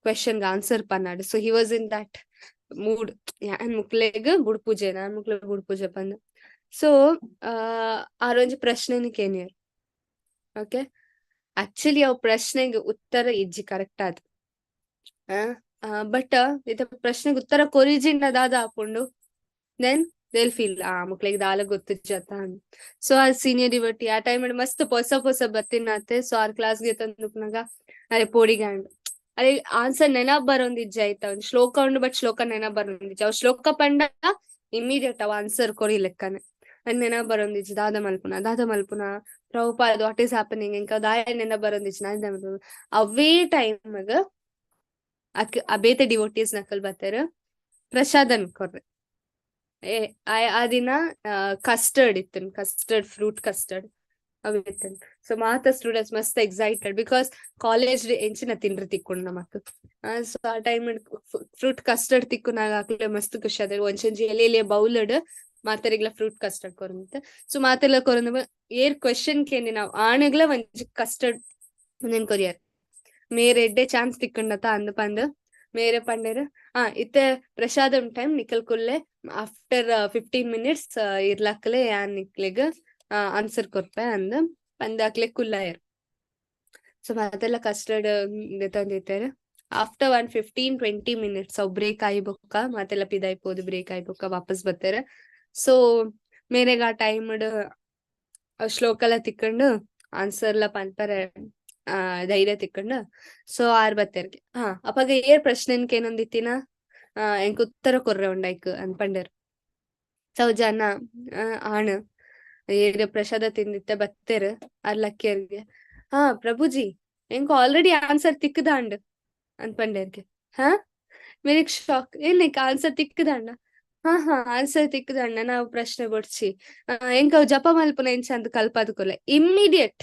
ಕ್ವೆಶನ್ ಆನ್ಸರ್ ಪನ್ನಾಡು. So he was in that mood ಯಾನ್ ಮುಕ್ಲೆಗ್ ಬುಡ್ ಪೂಜೆ ನಾನ್ ಮುಕ್ಲೆಗ್ ಬುಡ್ ಪೂಜೆ ಪಂದ್. ಸೊ ಆರೊಂಜಿ ಪ್ರಶ್ನೆನ್ ಕೇನಿಯರ್ ಓಕೆ, ಆಕ್ಚುಲಿ ಅವ್ ಪ್ರಶ್ನೆಗೆ ಉತ್ತರ ಇಜ್ಜಿ ಕರೆಕ್ಟ್ ಆದ್, ಬಟ್ ಇತ ಪ್ರಶ್ನೆಗೆ ಉತ್ತರ ಕೊರಿಜಿಂಡ ದಾದ ಆಪುಂಡು then ದೇಲ್ ಫೀಲ್ ಆ ಮುಕ್ಲೆಗ್ ದಾಲ ಗೊತ್ತಿಜ್ಜತ್ತ. ಸೊ ಆ ಸೀನಿಯರ್ ಡಿವೋಟಿ ಆ ಟೈಮ್ ಮಸ್ತ್ ಪೊಸ ಪೊಸ ಬತ್ತಿನಾತೆ. ಸೊ ಆರ್ ಕ್ಲಾಸ್ ಗೆ ತಂದುಪ್ನಾಗ ಅರೆ ಪೋಡಿಗ್ಯಾಂಡ್ ಅರೆ ಆನ್ಸರ್ ನೆನಪ್ ಬರೋಂದಿಜ್ಜ ಆಯ್ತಾ, ಒಂದ್ ಶ್ಲೋಕ ಉಂಡು ಬಟ್ ಶ್ಲೋಕ ನೆನಪ್ ಬರೋಂದಿಜ್ಜ. ಅವ್ ಶ್ಲೋಕ ಪಂಡ ಇಮ್ಮಿಡಿಯೇಟ್ ಅವ್ ಆನ್ಸರ್ ಕೊರಿ ಲೆಕ್ಕನೆ ಅದ್ ನೆನಪ್ ಬರೋಂದಿಜ್ಜಿ ದಾದ ಮಲ್ಪುನ ದಾದ ಮಲ್ಪುನ ಪ್ರಭುಪಾದ what is happening ಇಂಕ ದಾಯ ನೆನಪ್ ಬರೋಂದಿಜ್ಜಿ ನಾನ್ ಅವೇ ಟೈಮ್ಗ್ ಅಕ್ ಆ ಬೇತೆ ಡಿವೋಟೀಸ್ ನಕಲ್ ಬರ್ತಾರ ಪ್ರಸಾದನ್ ಕೊರ್ರೆ. ಆ ದಿನ ಕಸ್ಟರ್ಡ್ ಇತ್ತು, ಕಸ್ಟರ್ಡ್ ಫ್ರೂಟ್ ಕಸ್ಟರ್ಡ್ ಅವ್ ಇತ್ತು. ಸೊ ಮಾತ ಸ್ಟೂಡೆಂಟ್ಸ್ ಮಸ್ತ್ ಎಕ್ಸೈಟೆಡ್ because college ಎಂಚಿನ ತಿಂಡ್ರಿ ತಿಕ್ಕೊಂಡು ನಮಕ್. ಸೊ ಆ ಟೈಮ್ ಫ್ರೂಟ್ ಕಸ್ಟರ್ಡ್ ತಿಕ್ಕುನಾಗ ಅಕ್ಲೆ ಮಸ್ತ್ ಖುಷಿ ಆದ. ಒಂಚೊಂಜಿ ಎಲೆ ಎಲೆ ಬೌಲಡ್ ಮಾತರಿಗ್ಲ ಫ್ರೂಟ್ ಕಸ್ಟರ್ಡ್ ಕೊರಂತ. ಸೊ ಮಾತೆಲ್ಲ ಕೊರಂದ ಏರ್ ಕ್ವೆಶನ್ ಕೇಂದಿ ನಾವು ಆಣಗ್ಲ ಒಂಜಿ ಕಸ್ಟರ್ಡ್ ಒಂದೇನ್ ಕೊರಿಯರ್ ಮೇರೆ ಎಡ್ಡೆ ಚಾನ್ಸ್ ತಿಕ್ಕಂಡತ ಅಂದ್ ಪಂದ್ ಮೇರೆ ಪಂಡೇರ್ ಇತ್ತೆ ಪ್ರಸಾದಂ ಟೈಮ್ ನಿಕಲ್ ಕುಲ್ಲೆ ಆಫ್ಟರ್ 15 ಮಿನಿಟ್ಸ್ ಇರ್ಲಕ್ಲೆ ಯಾನ್ ನಿಕ್ಲೆಗ್ ಆನ್ಸರ್ ಕೊರ್ಪೆ ಅಂದ್ ಪಂದ್ ಅಕ್ಲೆ ಕುಲ್ಲಾಯರ್. ಸೊ ಮಾತೆಲ್ಲ ಕಸ್ಟರ್ಡ್ ತಂದಿತ್ತಾರೆ. ಆಫ್ಟರ್ 1 15-20 ಮಿನಿಟ್ಸ್ ಅವು ಬ್ರೇಕ್ ಆಯಿ ಬೊಕ್ಕ ಮಾತೆಲ್ಲ ಪಿದಾಯ್ಪೋದು ಬ್ರೇಕ್ ಆಯಿ ಬೊಕ್ಕ ವಾಪಸ್ ಬರ್ತಾರೆ. ಸೊ ಮೇರೆಗ್ ಆ ಟೈಮ್ ಶ್ಲೋಕ ಎಲ್ಲ ತಿಕ್ಕೊಂಡು ಆನ್ಸರ್ ಎಲ್ಲ ಪನ್ಪರೆ ಧೈರ್ಯ ತಿಕ್ಕೊಂಡು. ಸೊ ಆರ್ ಬತ್ತೇರ್ಗೆ ಹಾ ಅಪಗ ಏರ್ ಪ್ರಶ್ನೆನ್ಕ ಏನೊಂದಿತ್ತಿನ ಎಂಕ್ ಉತ್ತರ ಕೊರ್ರೆ ಉಂಡೈಕ್ ಅಂದ್ ಪಂಡೆರ್. ಸೌ ಜನ ಆಣ್ ಏರ್ ಪ್ರಸಾದ ತಿಂದಿತ್ತೆ ಬತ್ತೇರ್ ಅರ್ ಲಕ್ಕಿಯರ್ಗೆ ಹಾ ಪ್ರಭುಜಿ ಎಂಕ್ ಆಲ್ರೆಡಿ ಆನ್ಸರ್ ತಿಕ್ಕದಾಂಡ್ ಅಂದ್ ಪಂಡೆರ್ಗೆ. ಹಾ ಮೇರೆಗ್ ಶಾಕ್ ಏನಕ್ಕೆ ಆನ್ಸರ್ ತಿಕ್ಕದಾಂಡ, ಹಾ ಹಾ ಆನ್ಸರ್ ತಿಕ್ಕದಾಂಡ ನಾವು ಪ್ರಶ್ನೆ ಬೊಡ್ಚಿ ಎಂಕ್ ಅವು ಜಪ ಮಲ್ಪುನ ಎಂಚ ಅಂದ್ ಕಲ್ಪಾದ್ ಕೊರ್ಲೆ. Immediate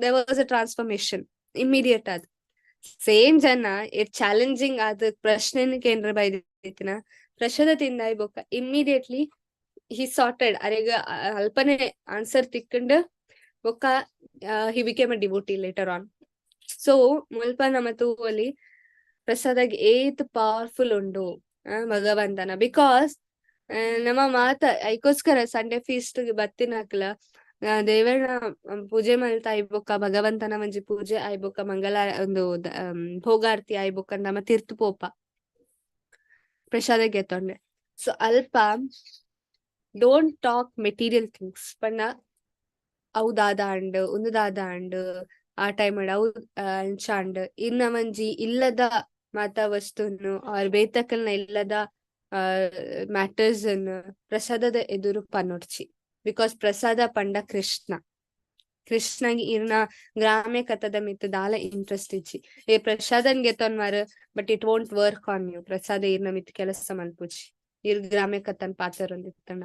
there was a transformation immediate ಆದ್. ಸೇಮ್ ಜನ it challenging ಆದ ಪ್ರಶ್ನೆನ ಕೇಂದ್ರ ಬೈದಿತ್ತಿನ ಪ್ರಸಾದ ತಿಂದಾಯ್ ಬೊಕ್ಕ ಇಮ್ಮಿಡಿಯೇಟ್ಲಿ ಹಿ ಸಾರ್ಟೆಡ್ ಅರೆಗ ಅಲ್ಪನೆ ಆನ್ಸರ್ ತಿಕ್ಕಂಡ್ ಬೊಕ್ಕ he became a devotee later on. So ಮುಲ್ಪ ನಮ ತೂವೊಲಿ ಪ್ರಸಾದಾಗ್ ಏತ್ ಪವರ್ಫುಲ್ ಉಂಡು ಭಗವಂತನ. Because ನಮ್ಮ ಮಾತ ಐಕೋಸ್ಕರ ಸಂಡೇ ಫೀಸ್ಟ್ ಬತ್ತಿನಕ್ಲ ದೇವರ ಪೂಜೆ ಮಲ್ತ ಆಯ್ಬೊಕ್ಕ ಭಗವಂತನ ಒಂಜಿ ಪೂಜೆ ಆಯ್ಬೊಕ್ಕ ಮಂಗಲ ಒಂದು ಭೋಗಾರ್ತಿ ಆಯ್ಬೊಕ್ಕ ನಮ ತಿರ್ತು ಪೋಪ. ಪ್ರಸಾದ ಗೆತ್ತೊಂಡೆ. ಸೊ ಅಲ್ಪ don't talk material things ಪಂಡ ಅವು ದಾದ ಆಂಡ್, ಉಂದು ದಾದ ಆಂಡ್, ಆ ಟೈಮ್ ಅವು ಅಂಚ ಆಂಡ್, ಇನ್ನ ಒಂಜಿ ಇಲ್ಲದ ಮಾತ ವಸ್ತುನು ಆರ್ ಬೇತಕಲ್ನ ಇಲ್ಲದ ಮ್ಯಾಟರ್ಸ್ ಅನ್ನು ಪ್ರಸಾದದ ಎದುರು ಪನೊಡ್ಚಿ. Because ಪ್ರಸಾದ ಪಂಡ ಕೃಷ್ಣ. ಕೃಷ್ಣಗೆ ಇರ್ನ ಗ್ರಾಮ್ಯ ಕಥದ ಮಿತ್ತ್ ದಾಲ ಇಂಟ್ರೆಸ್ಟ್ ಇಜ್ಜಿ. ಏ ಪ್ರಸಾದನ್ ಗೆತೊನ್ವರ್, but it won't work on you. ಪ್ರಸಾದ ಇರ್ನ ಮಿತ್ತ್ ಕೆಲಸ ಮಲ್ಪುಜಿ. ಇರ್ ಗ್ರಾಮ್ಯ ಕಥನ್ ಪಾತೆರೊಂದಿತ್ತಂಡ.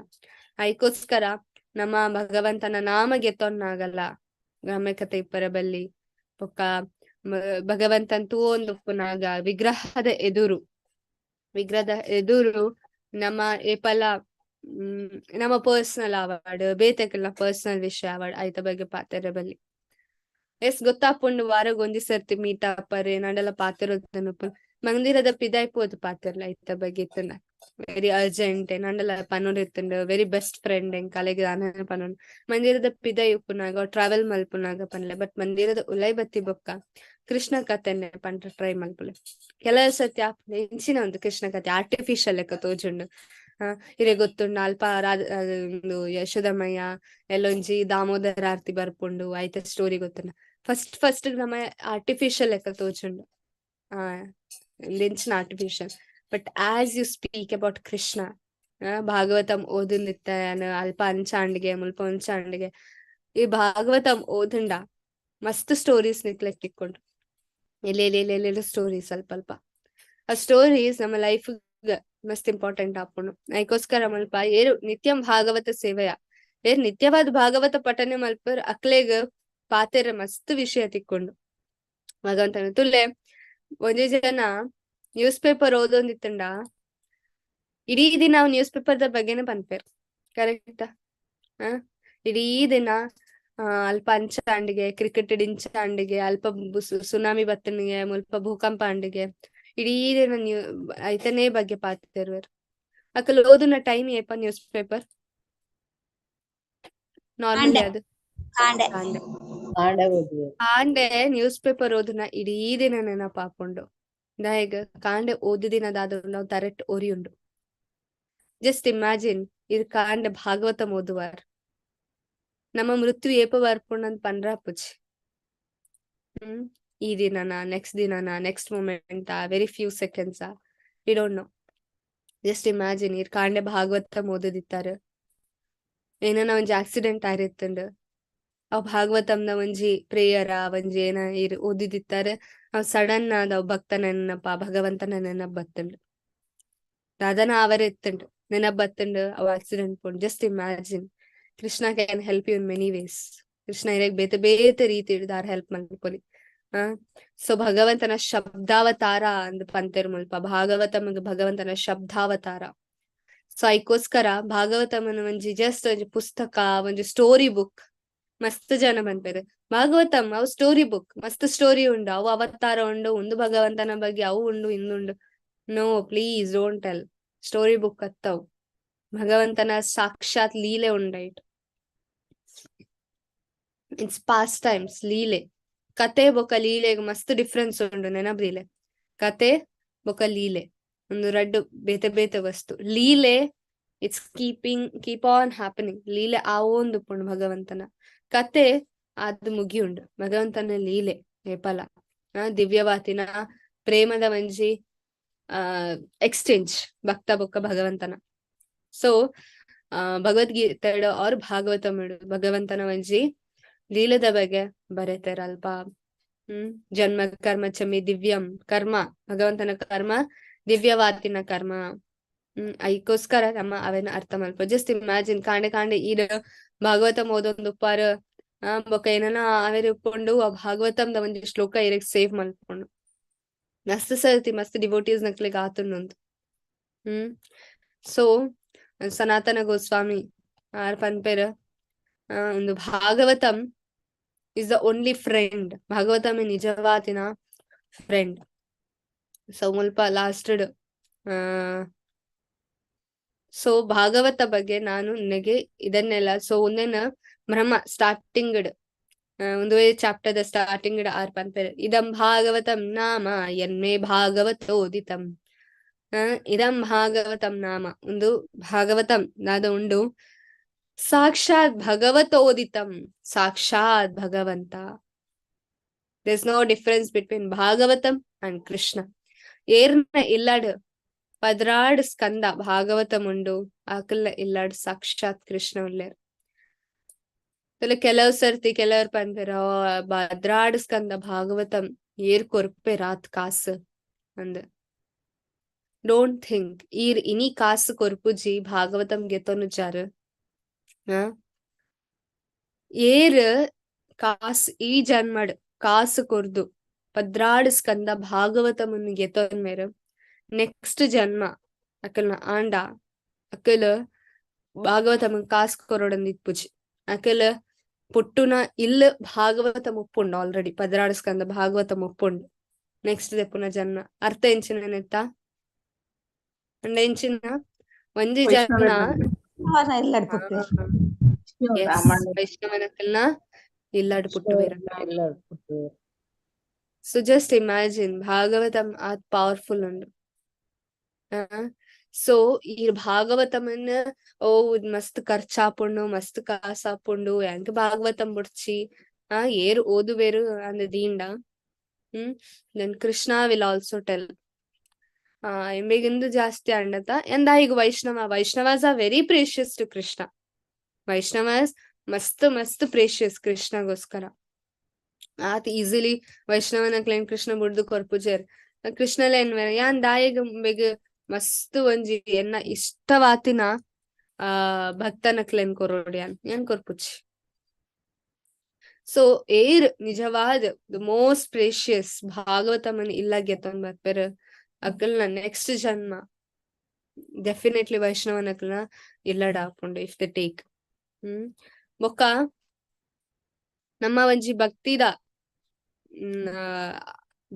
ಐಕೋಸ್ಕರ ನಮ್ಮ ಭಗವಂತನ ನಾಮ ಗೆತೊನ್ನಾಗಲ್ಲ ಗ್ರಾಮ್ಯ ಕಥೆ ಇಪ್ಪರ ಬಲ್ಲಿ ಬೊಕ್ಕ ಭಗವಂತನ್ ತೂವೊಂದುಪ್ಪುನಾಗ ವಿಗ್ರಹದ ಎದುರು, ವಿಗ್ರಹದ ಎದುರು ನಮ್ಮ ಏಪಲ ನಮ್ಮ ಪರ್ಸನಲ್ ಅವಾರ್ಡ್ ಬೇತೆಕಲ್ನ ಪರ್ಸನಲ್ ವಿಷಯ ಅವಾರ್ಡ್ ಐತ ಬಗ್ಗೆ ಪಾತೆರ ಬಲ್ಲಿ. ಎಸ್ ಗೊತ್ತಾಪುಂಡು ವಾರಗ್ ಒಂಜಿ ಸರ್ತಿ ಮೀಟ್ ಆಪರ್ ಏನಾಂಡಲ ಪಾತೆರೊಂದು ಮಂದಿರದ ಪಿದಾಯ್ ಪೋದು ಪಾತೆರ್ಲ ಐತ ಬಗ್ಗೆ ಇತ್ತಂಡ ವೆರಿ ಅರ್ಜೆಂಟ್ ಏನಾಂಡಲ ಪನೊಡು ಇತ್ತಂಡ ವೆರಿ ಬೆಸ್ಟ್ ಫ್ರೆಂಡ್ ಎಂಕಲೆಗ್ ದಾನ ಪನೊಡು ಮಂದಿರದ ಪಿದಾಯ್ ಉಪ್ಪುನಾಗ ಟ್ರಾವೆಲ್ ಮಲ್ಪುನಾಗ ಪನ್ಲೆ. ಬಟ್ ಮಂದಿರದ ಉಲೈ ಬತ್ತಿ ಬೊಕ್ಕ ಕೃಷ್ಣ ಕಥೆನೆ ಪಂಡ ಟ್ರೈ ಮಲ್ಪುಲೆ. ಕೆಲವು ಸತಿ ಆಪುಂಡು ಎಂಚಿನ ಒಂದು ಕೃಷ್ಣ ಕಥೆ ಆರ್ಟಿಫಿಷಿಯಲ್ ಲೆಕ್ಕ ತೋಜುಂಡು. ಇರೆ ಗೊತ್ತುಂಡು ಅಲ್ಪ ರಾಧ ಉಂದು ಯಶೋದಮಯ್ಯ ಎಲ್ಲೊಂಜಿ ದಾಮೋದರ ಆರ್ತಿ ಬರ್ಪುಂಡು ಐತ ಸ್ಟೋರಿ ಗೊತ್ತುಂಡು. ಫಸ್ಟ್ ಫಸ್ಟ್ ನಮ್ಮ ಆರ್ಟಿಫಿಷಿಯಲ್ ಲೆಕ್ಕ ತೋಜುಂಡು, ಎಂಚಿನ artificial. But as you speak about Krishna, Bhagavatam ಓದುಂದಿತ್ತ ಅಲ್ಪ ಅಂಚಾಂಡಿಗೆ ಮುಲ್ಪ ಅಂಚಾಂಡಿಗೆ ಈ ಭಾಗವತಂ ಓದುಂಡ ಮಸ್ತ್ ಸ್ಟೋರೀಸ್ ನಿಕ್ಲೆಗ್ ತಿಕ್ಕೊಂಡು ಎಲ್ಲೆಲ್ಲೆಲ್ಲೆಲ್ಲ ಸ್ಟೋರೀಸ್ ಅಲ್ಪ ಅಲ್ಪ ಆ ಸ್ಟೋರೀಸ್ ನಮ್ಮ ಲೈಫ್ ಮಸ್ತ್ ಇಂಪಾರ್ಟೆಂಟ್ ಆಪುಂಡು. ಐಕೋಸ್ಕರ ಮಲ್ಪ ಏರು ನಿತ್ಯಂ ಭಾಗವತ ಸೇವೆಯ ಏರ್ ನಿತ್ಯವಾದ ಭಾಗವತ ಪಠನೆ ಮಲ್ಪರ್ ಅಕ್ಲೆಗ್ ಪಾತೆರ ಮಸ್ತ್ ವಿಷಯ ತಿಕ್ಕೊಂಡು. ಭಗವಂತನ ತುಲ್ಲೆ ಒಂಜಿ ಜನ ನ್ಯೂಸ್ ಪೇಪರ್ ಓದೊಂದಿತ್ತಂಡ ಇಡೀ ದಿನ ನ್ಯೂಸ್ ಪೇಪರ್ the ಬಗ್ಗೆನೆ ಪನ್ಪೆರ್, ಕರೆಕ್ಟಾ? ಇಡೀ ದಿನ ಅಲ್ಪ ಅಂಚಾಂಡಿಗೆ ಕ್ರಿಕೆಟ್ ಇಂಚಾಂಡಿಗೆ ಅಲ್ಪ ಸುನಾಮಿ ಬತ್ತನಿಗೆ ಮುಲ್ಪ ಭೂಕಂಪ ಅಂಡಿಗೆ ಇಡೀ ದಿನ ನ್ಯೂ ಐತನೇ ಬಗ್ಗೆ ಪಾತೆರುವೆರ್. Akal ಓದುನ time ಏಪ news paper normally ಅದು ಕಾಂಡೆ. ಕಾಂಡೆ. ಕಾಂಡೆ ಓದುವೆ. ಕಾಂಡೆ ನ್ಯೂಸ್ ಪೇಪರ್ ಓದುನ ಇಡೀ ದಿನ ನೆನಪಾಪುಂಡು. ದಾಯೆಗ್ ಕಾಂಡೆ ಓದಿದಿನ ದಾದ ನಾವು ತರೆಟ್ ಒರಿಯುಂಡು. ಜಸ್ಟ್ ಇಮ್ಯಾಜಿನ್ ಇರ್ ಕಾಂಡೆ ಭಾಗವತ ಓದುವಾರ್ ನಮ್ಮ ಮೃತ್ಯು ಏಪ ಬರ್ಪುಂಡು ಅಂತ ಪಂಡ್ರ ಅಪ್ಪುಜಿ. ಈ ದಿನನ next ದಿನನ next moment very few seconds we don't know. Just imagine ಇರ್ ಕಾಂಡೆ ಭಾಗವತ ಓದಿದಿತ್ತಾರೆ ಏನನ ಒಂಜಿ ಆಕ್ಸಿಡೆಂಟ್ ಆರಿತ್ತಂಡು ಅವ್ ಭಾಗವತಂನ ಒಂಜಿ ಪ್ರೇಯರ ಒಂಜಿ ಏನ ಇರ್ ಓದಿದಿತ್ತಾರೆ ಅವ್ ಸಡನ್ ಆದ್ ಅವ್ ಭಕ್ತನ ನೆನಪ ಭಗವಂತನ ನೆನಪ್ ಬತ್ತಂಡು ದಾದನ ಅವರ ಇತ್ತಂಡು ನೆನಪ್ ಬತ್ತಂಡು ಅವ್ ಆಕ್ಸಿಡೆಂಟ್ ಪೋಂಡು. Just imagine Krishna can help you in many ways. Krishna ಇರೆಗ್ ಬೇತೆ ಬೇತೆ ರೀತಿ ದಾರ್ ಹೆಲ್ಪ್ ಮಲ್ಪೊಲಿ. ಸೊ ಭಗವಂತನ ಶಬ್ದಾವತಾರ ಅಂದ್ ಪಂತೆರ್ ಮುಲ್ಪ ಭಾಗವತಮಗ್ ಭಗವಂತನ ಶಬ್ದಾವತಾರ. ಸೊ ಐಕೋಸ್ಕರ ಭಾಗವತಮನ ಒಂಜಿ ಜಸ್ಟ್ ಒಂಜಿ ಪುಸ್ತಕ ಒಂಜಿ ಸ್ಟೋರಿ ಬುಕ್ ಮಸ್ತ್ ಜನ ಪನ್ಪೆರ್ ಭಾಗವತಂ ಅವು ಸ್ಟೋರಿ ಬುಕ್ ಮಸ್ತ್ ಸ್ಟೋರಿ ಉಂಡು ಅವು ಅವತಾರ ಉಂಡು ಒಂದು ಭಗವಂತನ ಬಗ್ಗೆ ಅವು ಉಂಡು ಇಂದುಂಡು. No please don't tell story book ಅತ್ತವು ಭಗವಂತನ ಸಾಕ್ಷಾತ್ ಲೀಲೆ ಉಂಡೈಟ್ it's past times ಲೀಲೆ ಕತೆ ಬೊಕ ಲೀಲೆಗ್ ಮಸ್ತ್ ಡಿಫ್ರೆನ್ಸ್ ಉಂಡು ನೆನಪದಿಲೆ. ಕತೆ ಬೊಕ ಲೀಲೆ ಒಂದು ರಡ್ಡು ಬೇತೆ ಬೇತೆ ವಸ್ತು. ಲೀಲೆ it's keep on happening. ಲೀಲೆ ಆವೊಂದು ಉಪ್ಪುಂಡು ಭಗವಂತನ ಕತೆ ಅದು ಮುಗಿಯುಂಡು ಭಗವಂತನ ಲೀಲೆ ಏಪಲ ದಿವ್ಯವಾತಿನ ಪ್ರೇಮದ ಒಂಜಿ ಎಕ್ಸ್ಚೇಂಜ್ ಭಕ್ತ ಬೊಕ್ಕ ಭಗವಂತನ. ಸೊ ಭಗವದ್ಗೀತೆ ಆರ್ ಭಾಗವತ ಭಗವಂತನ ಒಂಜಿ ಲೀಲದ ಬಗ್ಗೆ ಬರೆತಾರ ಅಲ್ಪ. ಜನ್ಮ ಕರ್ಮ ಚಮಿ ದಿವ್ಯಂ ಕರ್ಮ ಭಗವಂತನ ಕರ್ಮ ದಿವ್ಯವಾತಿನ ಕರ್ಮ. ಐಕೋಸ್ಕರ ನಮ್ಮ ಅವೇನ ಅರ್ಥ ಮಲ್ಪ. ಜಸ್ಟ್ ಇಮ್ಯಾಜಿನ್ ಕಾಂಡೆ ಕಾಂಡೆ ಈಡ ಭಾಗವತಂ ಓದೊಂದು ಉಪ್ಪಾರ ಬೊಕ್ಕ ಏನನ ಅವೇರ್ ಉಪ್ಪುಂಡು ಆ ಭಾಗವತಂದ ಒಂಜಿ ಶ್ಲೋಕ ಇರೆಗ್ ಸೇವ್ ಮಲ್ಪುಂಡು. ಮಸ್ತ್ ಸರ್ತಿ ಮಸ್ತ್ ಡಿವೋಟೀಸ್ ನಕ್ಲೆಗ್ ಆತುಂಡು. ಸೊ ಸನಾತನ ಗೋಸ್ವಾಮಿ ಆರ್ ಪನ್ಪೆರ್ ಒಂದು Bhagavatam is the only friend. Bhagavatam ನಿಜವಾತಿನ friend. So ಮುಲ್ಪ ಲಾಸ್ಟ್ ಸೊ ಭಾಗವತ ಬಗ್ಗೆ ನಾನು ನಿನಗೆ ಇದನ್ನೆಲ್ಲ ಸೊ ಒಂದೇನ ಬ್ರಹ್ಮ ಸ್ಟಾರ್ಟಿಂಗ್ ಒಂದು ಚಾಪ್ಟರ್ the starting R ಪನ್ಪೆರ್ ಇದಂ ಭಾಗವತಂ ನಾಮ ಯನ್ಮೇ ಭಾಗವತೋದಿತಂ. ಇದಂ ಭಾಗವತಂ ನಾಮ ಒಂದು ಭಾಗವತಂ ನಾದ ಉಂಡು ಸಾಕ್ಷಾತ್ ಭಗವತೋದಿತಂ ಸಾಕ್ಷಾತ್ ಭಗವಂತ. There is no difference between Bhagavatam and Krishna. ಏರ್ನ ಇಲ್ಲಡ್ ಪದ್ರಾಡ್ ಸ್ಕಂದ ಭಾಗವತಂ ಉಂಡು ಆಕಲ್ನ ಇಲ್ಲಡ್ ಸಾಕ್ಷಾತ್ ಕೃಷ್ಣ ಉಲ್ಲೇರ್. ಕೆಲವು ಸರ್ತಿ ಕೆಲವರು ಪನ್ಪೆರ್ ಪದ್ರಾಡ್ ಸ್ಕಂದ ಭಾಗವತಂ ಏರ್ ಕೊರ್ಪೆ ರಾತ್ ಕಾಸು ಅಂದ್. Don't think ಈರ್ ಇನಿ ಕಾಸು ಕೊರ್ಪುಜಿ ಭಾಗವತಂ ಗೆತೊನುಜಾರು. ಏರ್ ಕಾಸು ಈ ಜನ್ಮಡ್ ಕಾಸು ಕೊರ್ದು ಪದ್ರಾಡ್ ಸ್ಕಂದ ಭಾಗವತಮನ್ನು ಗೆತೊನ್ಮೇರು ನೆಕ್ಸ್ಟ್ ಜನ್ಮ ಅಕಲ್ನ ಆಂಡ ಅಕಲ್ ಭಾಗವತಮ ಕಾಸು ಕೊರೊಡಂದ್ ಇಪ್ಪುಜಿ. ಅಕಲ್ ಪುಟ್ಟುನ ಇಲ್ಲ್ ಭಾಗವತ ಮುಪ್ಪುಂಡು ಆಲ್ರೆಡಿ ಪದ್ರಾಡ್ ಸ್ಕಂದ ಭಾಗವತ ಮುಪ್ಪುಂಡು. ನೆಕ್ಸ್ಟ್ ದೆಪ್ಪುನ ಜನ್ಮ ಅರ್ಥ ಎಂಚಿನ ನೆತ್ತ ಅಂಡ ಎಂಚಿನ ಒಂಜಿ ಜನ ವೈಷ್ಣವನಕಲ್ನ ಇಲ್ಲಡ್ ಪುಟ್ಟುವೆರ್. ಸೊ ಜಸ್ಟ್ ಇಮ್ಯಾಜಿನ್ ಭಾಗವತಂ ಆತ್ ಪವರ್ಫುಲ್ ಉಂಡು. ಸೊ ಈ ಭಾಗವತಮನ್ ಓ ಮಸ್ತ್ ಖರ್ಚಾಪುಂಡು ಮಸ್ತ್ ಕಾಸಾಪುಂಡು ಯಾಂಕ್ ಭಾಗವತಂ ಬುಡ್ಚಿ ಏರ್ ಓದುವೆರು ಅಂದ್ ದೀಂಡ. Then Krishna will also tell ಎಂಬೆಗಿಂದು ಜಾಸ್ತಿ ಅಂಡತ ಎಂದ ಈಗ Vaishnava Vaishnavas are very precious to Krishna. Vaishnavas ಮಸ್ತ್ ಮಸ್ತ್ ಪ್ರೇಷಿಯಸ್ ಕೃಷ್ಣಗೋಸ್ಕರ. ಆತ್ ಈಸಿಲಿ ವೈಷ್ಣವನ ಕ್ಲೇನ್ ಕೃಷ್ಣ ಬುಡ್ದು ಕೊರ್ಪುಜೆರ್. ಕೃಷ್ಣಲ ಎನ್ವೆರ್ ಯಾನ್ ದಾಯೆಗ್ ಬೇಗ ಮಸ್ತ್ ಒಂಜಿ ಎನ್ನ ಇಷ್ಟವಾತಿನ ಆ ಭಕ್ತನ ಕ್ಲೇನ್ ಕೊರೋಡ್ ಯಾನ್ ಯಾನ್ ಕೊರ್ಪುಜಿ. ಸೊ ಏರ್ ನಿಜವಾದ the most precious ಭಾಗವತಮನ್ ಇಲ್ಲ ಗೆತೊನ್ ಬರ್ಪೆರ್ ಅಕಲ್ನ ನೆಕ್ಸ್ಟ್ ಜನ್ಮ ಡೆಫಿನೆಟ್ಲಿ ವೈಷ್ಣವನ ಅಕಲ್ನ ಇಲ್ಲಡ ಆಪುಂಡು if the take. ಬೊಕ್ಕ ನಮ್ಮ ಒಂಜಿ ಭಕ್ತಿದ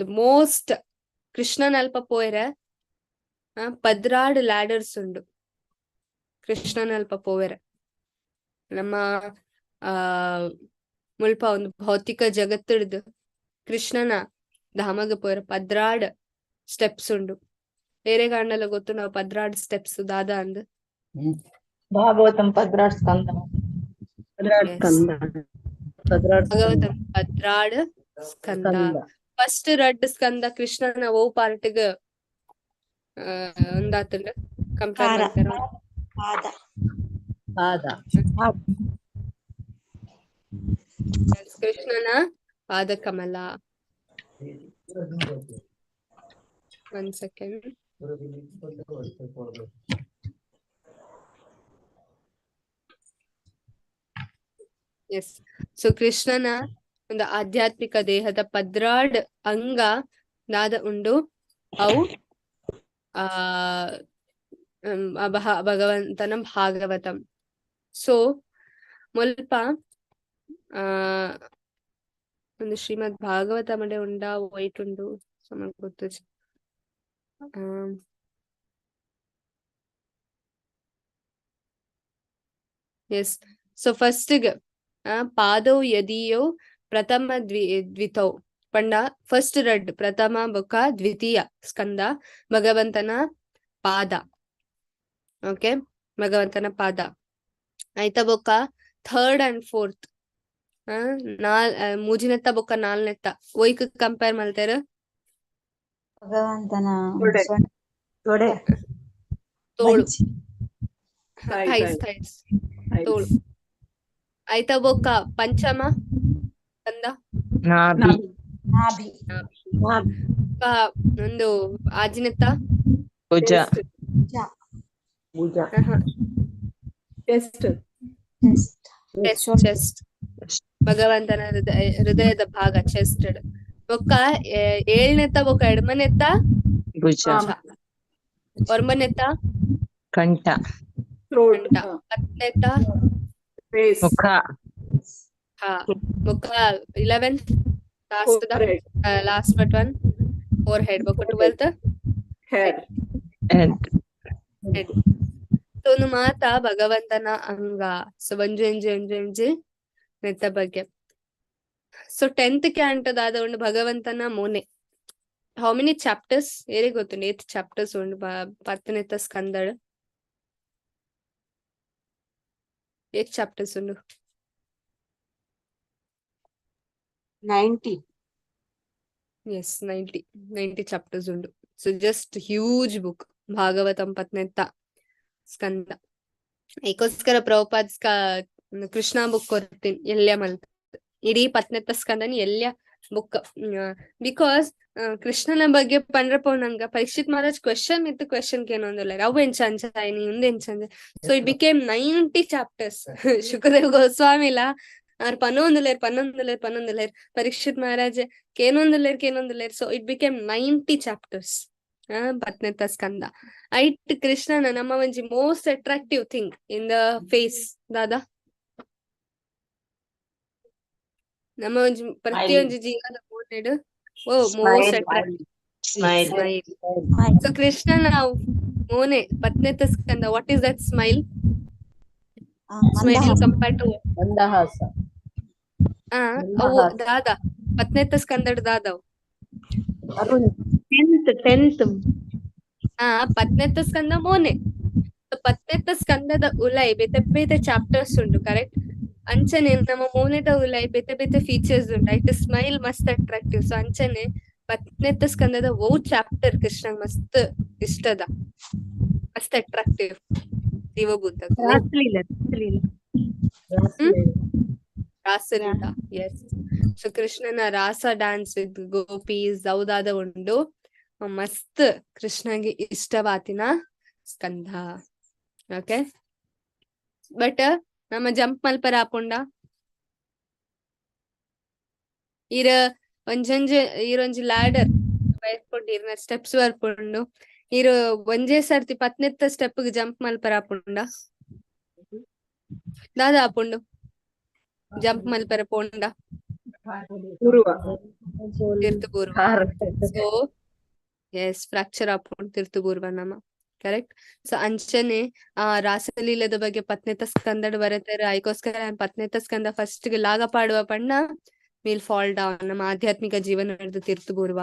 the most ಕೃಷ್ಣನ ಅಲ್ಪ ಪೋಯೆರೆ ಪದ್ರಾಡ್ ಲ್ಯಾಡರ್ಸ್ ಉಂಡು ಕೃಷ್ಣನ ಅಲ್ಪ ಪೋವೆರೆ. ನಮ್ಮ ಆ ಮುಲ್ಪ ಒಂದು ಭೌತಿಕ ಜಗತ್ತಿಡ್ದು ಕೃಷ್ಣನ ಧಾಮಗ ಪೋಯೆರೆ ಪದ್ರಾಡ್ ಸ್ಟೆಪ್ಸ್ ಉಂಡು. ಬೇರೆ ಕಾಂಡಲ ಗೊತ್ತು ನಾವು ಪದ್ರಾಡ್ ಸ್ಟೆಪ್ಸ್ ದಾದಾ ಅಂದ್. ಭಾಗವತಂ ಪದ್ರಾಡ್ ಸ್ಕಂದ. ಭಾಗವತಂ ಪದ್ರಾಡ್ ಸ್ಕಂದ. ಫಸ್ಟ್ ರಡ್ ಸ್ಕಂದ ಕೃಷ್ಣನ ಓ ಪಾರ್ಟ್ಗ್ ಒಂದಾತುಂಡು ಕಂಪೇರ್ ಮಾಡ್ತಾರ. ಕೃಷ್ಣನ ಪಾದ ಕಮಲ. One second. S, so ಕೃಷ್ಣನ ಒಂದು ಆಧ್ಯಾತ್ಮಿಕ ದೇಹದ ಪದ್ರಾಡ್ ಅಂಗ ನಾದ ಉಂಡು. ಅವು ಆ ಭಗವಂತನ ಭಾಗವತಂ. ಸೊ ಮುಲ್ಪ ಆ ಒಂದು ಶ್ರೀಮದ್ ಭಾಗವತ ಮಡೆ ಉಂಡ ವೈಟ್ ಉಂಡು ಗೊತ್ತು. ಎಸ್, ಸೊ ಫಸ್ಟ್ ಪಾದೌ ಯದಿಯೋ ಪ್ರಥಮ ದ್ವಿತೌ ಪಂಡ ಫಸ್ಟ್ ರಡ್ ಪ್ರಥಮ ಬೊಕ್ಕ ದ್ವಿತೀಯ ಸ್ಕಂದ ಭಗವಂತನ ಪಾದ. ಓಕೆ, ಭಗವಂತನ ಪಾದ ಆಯ್ತಾ. ಬೊಕ್ಕ ಥರ್ಡ್ ಅಂಡ್ ಫೋರ್ತ್ ನಾಲ್ ಮೂಜಿನೆತ್ತ ಬೊಕ್ಕ ನಾಲ್ನೆತ್ತ ಒಯ್ಕ್ ಕಂಪೇರ್ ಮಲ್ತೇರು ಭಗವಂತನ ತೋಳು ತೋಳು ಆಯ್ತಾ. ಬೊಕ್ಕ ಪಂಚಮ ಸ್ಕಂದ ಒಂದು ಆಜಿನೆತ್ತ ಭುಜ ಚೆಸ್ಟ್ ಭಗವಂತನ ಹೃದಯದ ಭಾಗ ಚೆಸ್ಟ್. ಬೊಕ್ಕ ಏಳ್ನೆತ್ತ ಬೊಕ್ಕ ಎಡ್ಮನೆತ್ತ ಭುಜ, ಒಂಬನೆತ್ತ ಕಂಠ, ಹತ್ತನೆತ್ತ ಮುಖ, ಬೊಕ್ಕ 11th last last but one forehead, ಬೊಕ್ಕ 12th head. ಸೊ ಮಾತ ಭಗವಂತನ ಅಂಗ. ಸೊ ಒಂಜಿ ಒಂಜಿ ಒಂಜಿ ಒಂಜಿ ನೆತ್ತ ಬಗ್ಗೆ. ಸೊ 10th ಕ್ಯಾಂಟದಾದ ಒಂದು ಭಗವಂತನ ಮೋನೆ. How many chapters ಏರೆಗ್ ಗೊತ್ತುಂಡು? ಏತ್ ಚಾಪ್ಟರ್ಸ್ ಉಂಡು ಪತ್ತನೆತ್ತ ಸ್ಕಂದಡ್? ಏತ್ ಚಾಪ್ಟರ್ಸ್ ಉಂಡು? 90. ಎಸ್, 90 90 ಚಾಪ್ಟರ್ಸ್ ಉಂಡು. So just huge book Bhagavatam ಪತ್ನೆತ್ತ ಸ್ಕಂದ. ಐಕೋಸ್ಕರ ಪ್ರಭುಪಾದ್ ಕೃಷ್ಣ ಬುಕ್ ಕೊರ್ತೀನಿ ಎಲ್ಯ ಮಲ್ತ್ ಇಡೀ ಪತ್ನೆತ್ತ ಸ್ಕಂದನಿ ಎಲ್ಯ ಬುಕ್, because ಕೃಷ್ಣನ ಬಗ್ಗೆ ಪಂಡ್ರ ಪೋನಂಗ ಪರೀಕ್ಷಿತ್ ಮಹಾರಾಜ್ ಕ್ವೆಶನ್ ಮಿತ್ ಕ್ವೆಶನ್ ಕೇನೊಂದುಲ್ಲೆರ್, ಅವು ಎಂಚ ಅಂಚ ಆಯ್ನಿ ಉಂದು ಎಂಚ ಅಂಚ. So it became 90 chapters. Shukadeva ಗೋಸ್ವಾಮಿಲ R ಪನೊಂದುಲ್ಲೆರ್ ಪನ್ನೊಂದುಲ್ಲೆರ್ ಪನ್ನೊಂದುಲ್ಲೆರ್, Parikshit Maharaj ಕೇನೊಂದುಲ್ಲೆರ್ ಕೇನೊಂದುಲ್ಲೆರ್. ಸೊ it became 90 chapters ಪತ್ನೆತ್ತ ಸ್ಕಂದ. ಐಟ್ ಕೃಷ್ಣನ ನಮ್ಮ ಒಂಜಿ most attractive thing in the face ದಾದಾ ನಮ್ಮ ಒಂಜಿ ಪ್ರತಿಯೊಂಜಿ ಜೀವದ ಮೋನೆಡ್ ಓ most attractive smile. Smile. So ಕೃಷ್ಣನ ಮೋನೆ ಪತ್ನೆತ್ತ ಸ್ಕಂದ, what is that smile? Smile ಮಂದಹಾಸ. ಕಂಪೇರ್ ಟು ಮಂದಹಾಸ. ಅವು ದಾದಾ ಪತ್ನೆತ್ತ ಸ್ಕಂದಡ್ ದಾದವು? ಅರುಣ್. Tenth tenth. ಪತ್ನೆತ್ತ ಸ್ಕಂದ ಮೋನೆ. ಪತ್ನೆತ್ತ ಸ್ಕಂದದ ಉಲೈ ಬೇತೆ ಬೇತೆ ಚಾಪ್ಟರ್ಸ್ ಉಂಡು, ಕರೆಕ್ಟ್? ಅಂಚನೆ ನಮ್ಮ ಮೋನೆದ ಉಲೈ ಬೇತೆ ಬೇತೆ ಫೀಚರ್ಸ್ ಉಂಡು. ಐಟ್ ಸ್ಮೈಲ್ ಮಸ್ತ್ ಅಟ್ರಾಕ್ಟಿವ್. ಸೊ ಅಂಚನೆ ಪತ್ನೆತ್ತ ಸ್ಕಂದದ ಓ ಚಾಪ್ಟರ್ ಕೃಷ್ಣ ಮಸ್ತ್ ಇಷ್ಟದ, ಮಸ್ತ್ ಅಟ್ರಾಕ್ಟಿವ್ ಜೀವಭೂತ. ರಾಸಲೀಲೆ, ರಾಸಲೀಲೆ. ರಾಸಲೀಲಾ, ಎಸ್. ಸೊ ಕೃಷ್ಣನ ರಾಸ ಡ್ಯಾನ್ಸ್ ವಿತ್ ಗೋಪೀಸ್ ಔದಾದ ಉಂಡು, ಮಸ್ತ್ ಕೃಷ್ಣಗೆ ಇಷ್ಟವಾತಿನ ಸ್ಕಂದ. ಓಕೆ, ಬಟ್ ನಮ್ಮ ಜಂಪ್ ಮಲ್ಪರ ಆಪುಂಡ? ಇರ ಒಂಜೊಂಜೆ ಈರೊಂಜಿ ಲ್ಯಾಡರ್ ಬರ್ಪುಂಡು, ಇರ್ನ ಸ್ಟೆಪ್ಸ್ ಬರ್ಪುಂಡು, ಇರು ಒಂಜೇ ಸರ್ತಿ ಪತ್ನೆತ್ತ ಸ್ಟೆಪ್ ಜಂಪ್ ಮಲ್ಪರ ಆಪುಂಡ? ದಾದಾ ಆಪುಂಡು ಜಂಪ್ ಮಲ್ಪರ ಪೋಂಡ? ಪೂರ್ವ. ತಿರ್ತು ಪೂರ್ವ. ಸೊ ಎಸ್, ಫ್ರಾಕ್ಚರ್ ಆಪುಂಡು ತಿರ್ತು ಪೂರ್ವ ನಮ್ಮ, ಕರೆಕ್ಟ್? ಸೊ ಅಂಚನೆ ಆ ರಾಸಲೀಲದ ಬಗ್ಗೆ ಪತ್ನೆತ್ತ ಸ್ಕಂದಡ್ ಬರತಾರೆ. ಐಕೋಸ್ಕರ ಪತ್ನೆತ್ತ ಸ್ಕಂದ ಫಸ್ಟ್ ಲಾಗ ಪಾಡುವ ಪಣ್ಣ will fall down. ನಮ್ಮ ಆಧ್ಯಾತ್ಮಿಕ ಜೀವನ ಹಿಡಿದು ತಿರ್ತು ಬೂರ್ವ,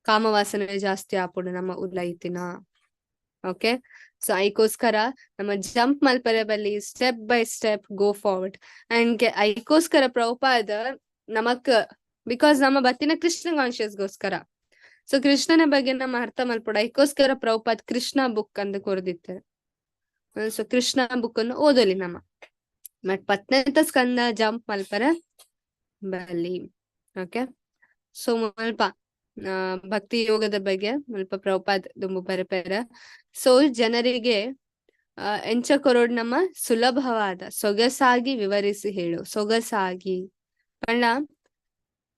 ಕಾಮವಾಸನೆ ಜಾಸ್ತಿ ಆಪುಂಡು ನಮ್ಮ ಉಲೈತಿನ. ಓಕೆ, ಸೊ ಐಕೋಸ್ಕರ ನಮ್ಮ ಜಂಪ್ ಮಲ್ಪರೆ ಬಲ್ಲಿ, step by step go forward. And ಐಕೋಸ್ಕರ Prabhupada ನಮಕ್, because ನಮ್ಮ ಬತ್ತಿನ ಕೃಷ್ಣ ಕಾನ್ಶಿಯಸ್ಗೋಸ್ಕರ, ಸೊ ಕೃಷ್ಣನ ಬಗ್ಗೆ ನಮ್ಮ ಅರ್ಥ ಮಲ್ಪೊಡು. ಐಕೋಸ್ಕರ ಪ್ರಭುಪಾದ್ ಕೃಷ್ಣ ಬುಕ್ ಅಂದ್ ಕೊರ್ದಿತ್ತಾರೆ. ಸೊ ಕೃಷ್ಣ ಬುಕ್ ಅನ್ನು ಓದಲಿ ನಮ್ಮ, ಬಟ್ ಪತ್ನೆತ್ತ ಸ್ಕಂದ ಜಂಪ್ ಮಲ್ಪರೆ ಬಲ್ಲಿ. ಓಕೆ, ಸೊ ಮುಲ್ಪ ಭಕ್ತಿ ಯೋಗದ ಬಗ್ಗೆ ಮುಲ್ಪ ಪ್ರಭುಪಾದ್ ದುಂಬು ಬರೆಪೆರ. ಸೊ ಜನರಿಗೆ ಎಂಚ ಕೊರೋಡ್ ನಮ್ಮ ಸುಲಭವಾದ ಸೊಗಸಾಗಿ ವಿವರಿಸಿ ಹೇಳು. ಸೊಗಸಾಗಿ ಪಂಡ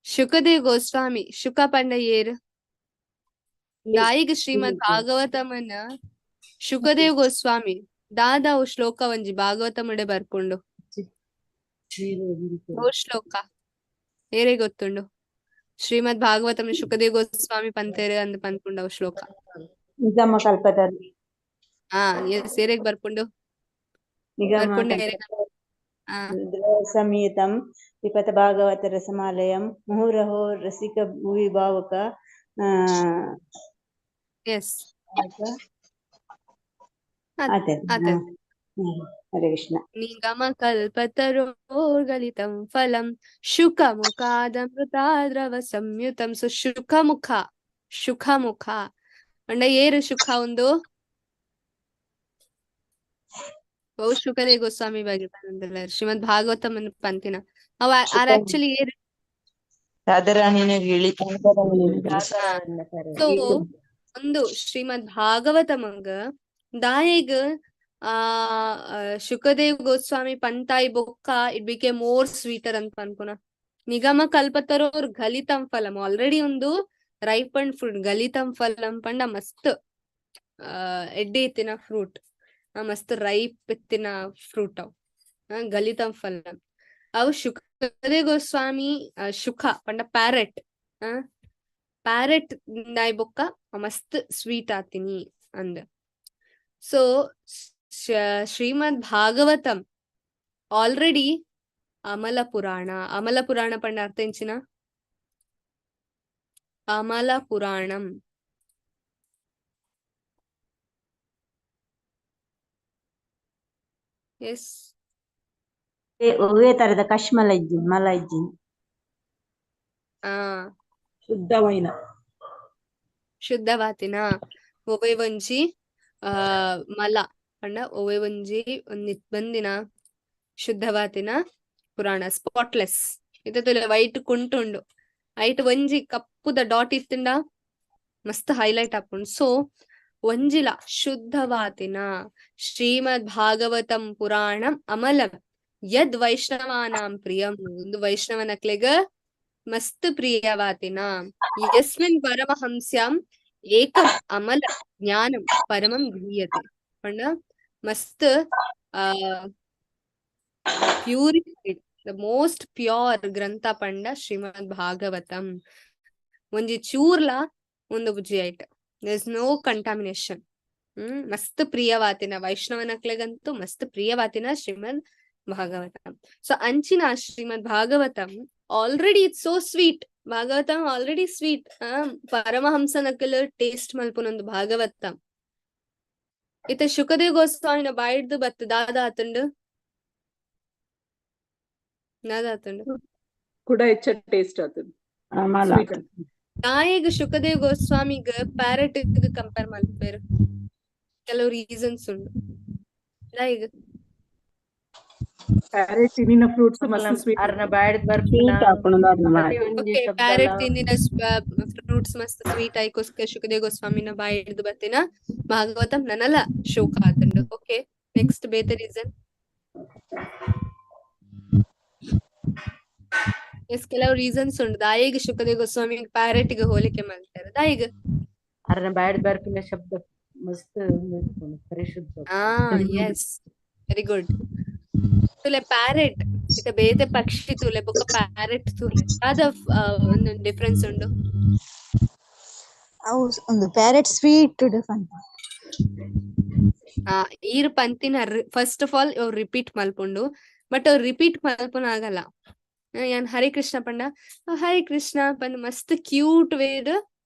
ಶುಕದೇವ್ ಗೋಸ್ವಾಮಿ, ಶುಕ ಪಂಡ ಏರ್? ದಾಯಿಗ್ ಶ್ರೀಮದ್ ಭಾಗವತಮನ ಶುಕದೇವ್ ಗೋಸ್ವಾಮಿ ದಾದಾವು ಶ್ಲೋಕ ಒಂಜಿ ಭಾಗವತಮಡೆ ಬರ್ಪುಂಡು. ಓ ಶ್ಲೋಕ ಏರೇ ಗೊತ್ತುಂಡು? ಶ್ರೀಮದ್ ಭಾಗವತಮ ಶುಕದೇವ್ ಗೋಸ್ವಾಮಿ ಪಂತೇರು ಅಂದ್ ಪನ್ಪುಂಡು ಅವು ಶ್ಲೋಕ. ನಿಗಮ ಕಲ್ಪತರು. ಎಸ್, ಏರೆಗ್ ಬರ್ಪುಂಡು? ನಿಗಮ ಬರ್ಪುಂಡು ಏರೆಗ್? ಸಮೀತಂ ವಿಪತ ಭಾಗವತ ರಸಮಾಲಯಂ ಮುಹುರಹೋ ರಸಿಕ ಭುವಿ ಭಾವುಕ. ಎಸ್, ಅದೇ. ಹರೇ ಕೃಷ್ಣ. ನಿಗಮ ಕಲ್ಪತರೋರ್ಗಲಿತಂ ಫಲಂ ಶುಕ ಮುಖಾದಮೃತಾದ್ರವ ಸಂಯುತಂ. ಸೊ ಶುಕ ಮುಖ, ಶುಕ ಮುಖ ಅಂಡ ಏರು ಶುಕ ಒಂದು ಬಹು ಶುಕದೇವ್ ಗೋಸ್ವಾಮಿ ಬಗ್ಗೆ ಪಂದಿಲ್ಲ ಶ್ರೀಮದ್ ಭಾಗವತಂ ಪಂತಿನ ಅವ ಆರ್ ಆಕ್ಚುಲಿ ಏರು? ರಾಧಾರಾಣಿನ ಗಿಳಿ. ಸೊ ಒಂದು ಶ್ರೀಮದ್ ಭಾಗವತಮಂಗ ದಾಯಿಗ್ ಆ ಶುಕದೇವ್ ಗೋಸ್ವಾಮಿ ಪಂತಾಯಿ ಬೊಕ್ಕ it ಬಿಕೆ ಮೋರ್ ಸ್ವೀಟರ್ ಅಂತ ಪನ್ಪುನ. ನಿಗಮ ಕಲ್ಪತರೋರ್ ಗಲಿತಂ ಫಲಂ, ಆಲ್ರೆಡಿ ಒಂದು ರೈಪಂಡ್ ಫ್ರೂಟ್ ಗಲಿತಂ ಫಲಂ ಪಂಡ ಮಸ್ತ್ ಎಡ್ಡೆ ಇತ್ತಿನ ಫ್ರೂಟ್, ಮಸ್ತ್ ರೈಪ್ ಇತ್ತಿನ ಫ್ರೂಟ್ ಅವು ಗಲಿತಂ ಫಲಂ. ಅವು ಶುಕದೇವ್ ಗೋಸ್ವಾಮಿ ಶುಕ ಪಂಡ ಪ್ಯಾರೆಟ್, ಪ್ಯಾರೆಟ್ ನಾಯಿ ಬೊಕ್ಕ ಮಸ್ತ್ ಸ್ವೀಟ್ ಆತೀನಿ ಅಂದ. ಸೊ ಶ್ರೀಮದ್ ಭಾಗವತಂ ಆಲ್ರೆಡಿ ಅಮಲ ಪುರಾಣ. ಅಮಲ ಪುರಾಣ ಪಂಡ ಅರ್ಥ ಎಂಚಿನ? Amala Puranam. S. ಒವ್ವೇ ತರದ ಕಶ್ಮಲ ಇಜ್ಜಿ ಮಲ ಇಜ್ಜಿ. ಆ ಶುದ್ಧವೈನ. ಶುದ್ಧವಾತಿನ ಒವ್ವೆ ಒಂಜಿ ಆ ಮಲ ಪಂಡ ಒವ್ವೆ ಒಂಜಿ ಒಂಜಿ ಬಂದಿನ ಶುದ್ಧವಾತಿನ ಪುರಾಣ ಸ್ಪಾಟ್ಲೆಸ್. ಇತ್ತೆ ತೂಲೆ ವೈಟ್ ಕುಂಟುಂಡು ಐಟ್ ಒಂಜಿ ಕಪ್ಪುದ ಡಾಟ್ ಇತ್ತುಂಡ ಮಸ್ತ್ ಹೈಲೈಟ್ ಆಪುಂಡು. ಸೊ ಒಂಜಿಲ ಶುದ್ಧವಾತಿನ ಶ್ರೀಮದ್ ಭಾಗವತಂ ಪುರಾಣಂ ಅಮಲಂ ಯದ್ ವೈಷ್ಣವಾನಾಂ ಪ್ರಿಯಂ. ಒಂದು ವೈಷ್ಣವನಕ್ಲೆಗ್ ಮಸ್ತ್ ಪ್ರಿಯವಾತಿನ ಯಸ್ಮಿನ್ ಪರಮಹಂಸ್ಯಾಂ ಏಕಂ ಅಮಲ ಜ್ಞಾನಂ ಪರಮಂ ಗೃಹ್ಯತೆ. ಪಂಡ ಮಸ್ತ್ ಆ ಪ್ಯೂರಿಫೈಡ್ the most pure ಗ್ರಂಥ ಪಂಡ ಶ್ರೀಮದ್ ಭಾಗವತಂ. ಒಂಜಿ ಚೂರ್ಲ ಒಂದು ಬುಜ್ಜಿ ಐಟ್ there is no contamination. ಮಸ್ತ್ ಪ್ರಿಯವಾತಿನ ವೈಷ್ಣವನಕ್ಲೆಗಂತೂ ಮಸ್ತ್ ಪ್ರಿಯವಾತಿನ ಶ್ರೀಮದ್ ಭಾಗವತಂ. ಸೊ ಅಂಚಿನ Shrimad Bhagavatam already it's so sweet. Bhagavatam already sweet. ಪರಮಹಂಸನಕಲ್ taste ಮಲ್ಪುನೊಂದು Bhagavatam. ಇತ್ತೆ ಶುಕದೇವ್ ಗೋಸ್ವಾಮಿನ ಬಾಯಿಡ್ದು ಬತ್ತು ದಾದಾ ಆತುಂಡು ದಾದಾ ಆತುಂಡು ಕೂಡ ಹೆಚ್ಚ taste ಆತುಂಡು. Amala. Sweet. ನಾಯಗ್ ಶುಕದೇವ್ ಗೋಸ್ವಾಮಿಗ್ parrot compare ಮಲ್ಪೇರು ಕೆಲವು ರೀಸನ್ಸ್ ಉಂಡು. ನಾಯಿಗ್ ಪ್ಯಾರೆಟ್ ತಿನ್ನಿನ ಫ್ರೂಟ್ಸ್ ಮಸ್ತ್ ಸ್ವೀಟ್. ಅರ್ನ ಬಾಯ್ಡ್ ಬರ್ಪಿನ ಸ್ವೀಟ್ ಆಪುಂಡು ಅರ್ನ ಬಾಯ್. ಪ್ರತಿಯೊಂಜಿ ಓಕೆ ಶಬ್ದಲ ಪ್ಯಾರೆಟ್ ತಿಂದಿನ ಫ್ರೂಟ್ಸ್ ಮಸ್ತ್ ಸ್ವೀಟ್ ಆಯ್ಕೋಸ್ಕರ ಶುಕದೇವ್ ಗೋಸ್ವಾಮಿನ ಬಾಯಿ ಹಿಡಿದು ಬತ್ತಿನ ಭಾಗವತಂ ನನಲ ಶೋಕ ಆತುಂಡು. ಓಕೆ ನೆಕ್ಸ್ಟ್ ಬೇತೆ ರೀಸನ್. ಎಸ್ ಕೆಲವು ರೀಸನ್ಸ್ ಉಂಡು. ದಾಯಿಗ್ ಶುಕದೇವ್ ಗೋಸ್ವಾಮಿ ಪ್ಯಾರೆಟ್ ಗೆ ಹೋಲಿಕೆ ಮಾಡ್ತಾರೆ ದಾಯಿಗ್. ಅರ್ನ ಬಾಯ್ಡ್ ಬರ್ಪಿನ ಶಬ್ದ ಮಸ್ತ್ ಪರಿಶುದ್ಧ. ಆ ಎಸ್ ವೆರಿ ಗುಡ್. ತುಲೆ ಪ್ಯಾರೆಟ್ ಇತ್ತೆ ಬೇತೆ ಪಕ್ಷಿ ತುಲೆ ಬೊಕ್ಕ ಪ್ಯಾರೆಟ್ ತುಲೆ ದಾದ ಒಂದು ಡಿಫರೆನ್ಸ್ ಉಂಡು. ಅವು ಒಂದು ಪ್ಯಾರೆಟ್ ಸ್ವೀಟ್ ಪನ್ಪ. ಆ ಈರ್ ಪಂತಿನ ಫಸ್ಟ್ ಆಫ್ ಆಲ್ ಅವ್ರು ರಿಪೀಟ್ ಮಲ್ಪುಂಡು ಬಟ್ ಅವ್ರು ರಿಪೀಟ್ ಮಲ್ಪುನ ಆಗಲ್ಲ. ಯಾನ್ ಹರೇ ಕೃಷ್ಣ ಪಂಡ ಹರೇ ಕೃಷ್ಣ ಪಂದ್ ಮಸ್ತ್ ಕ್ಯೂಟ್ ವೇಡ್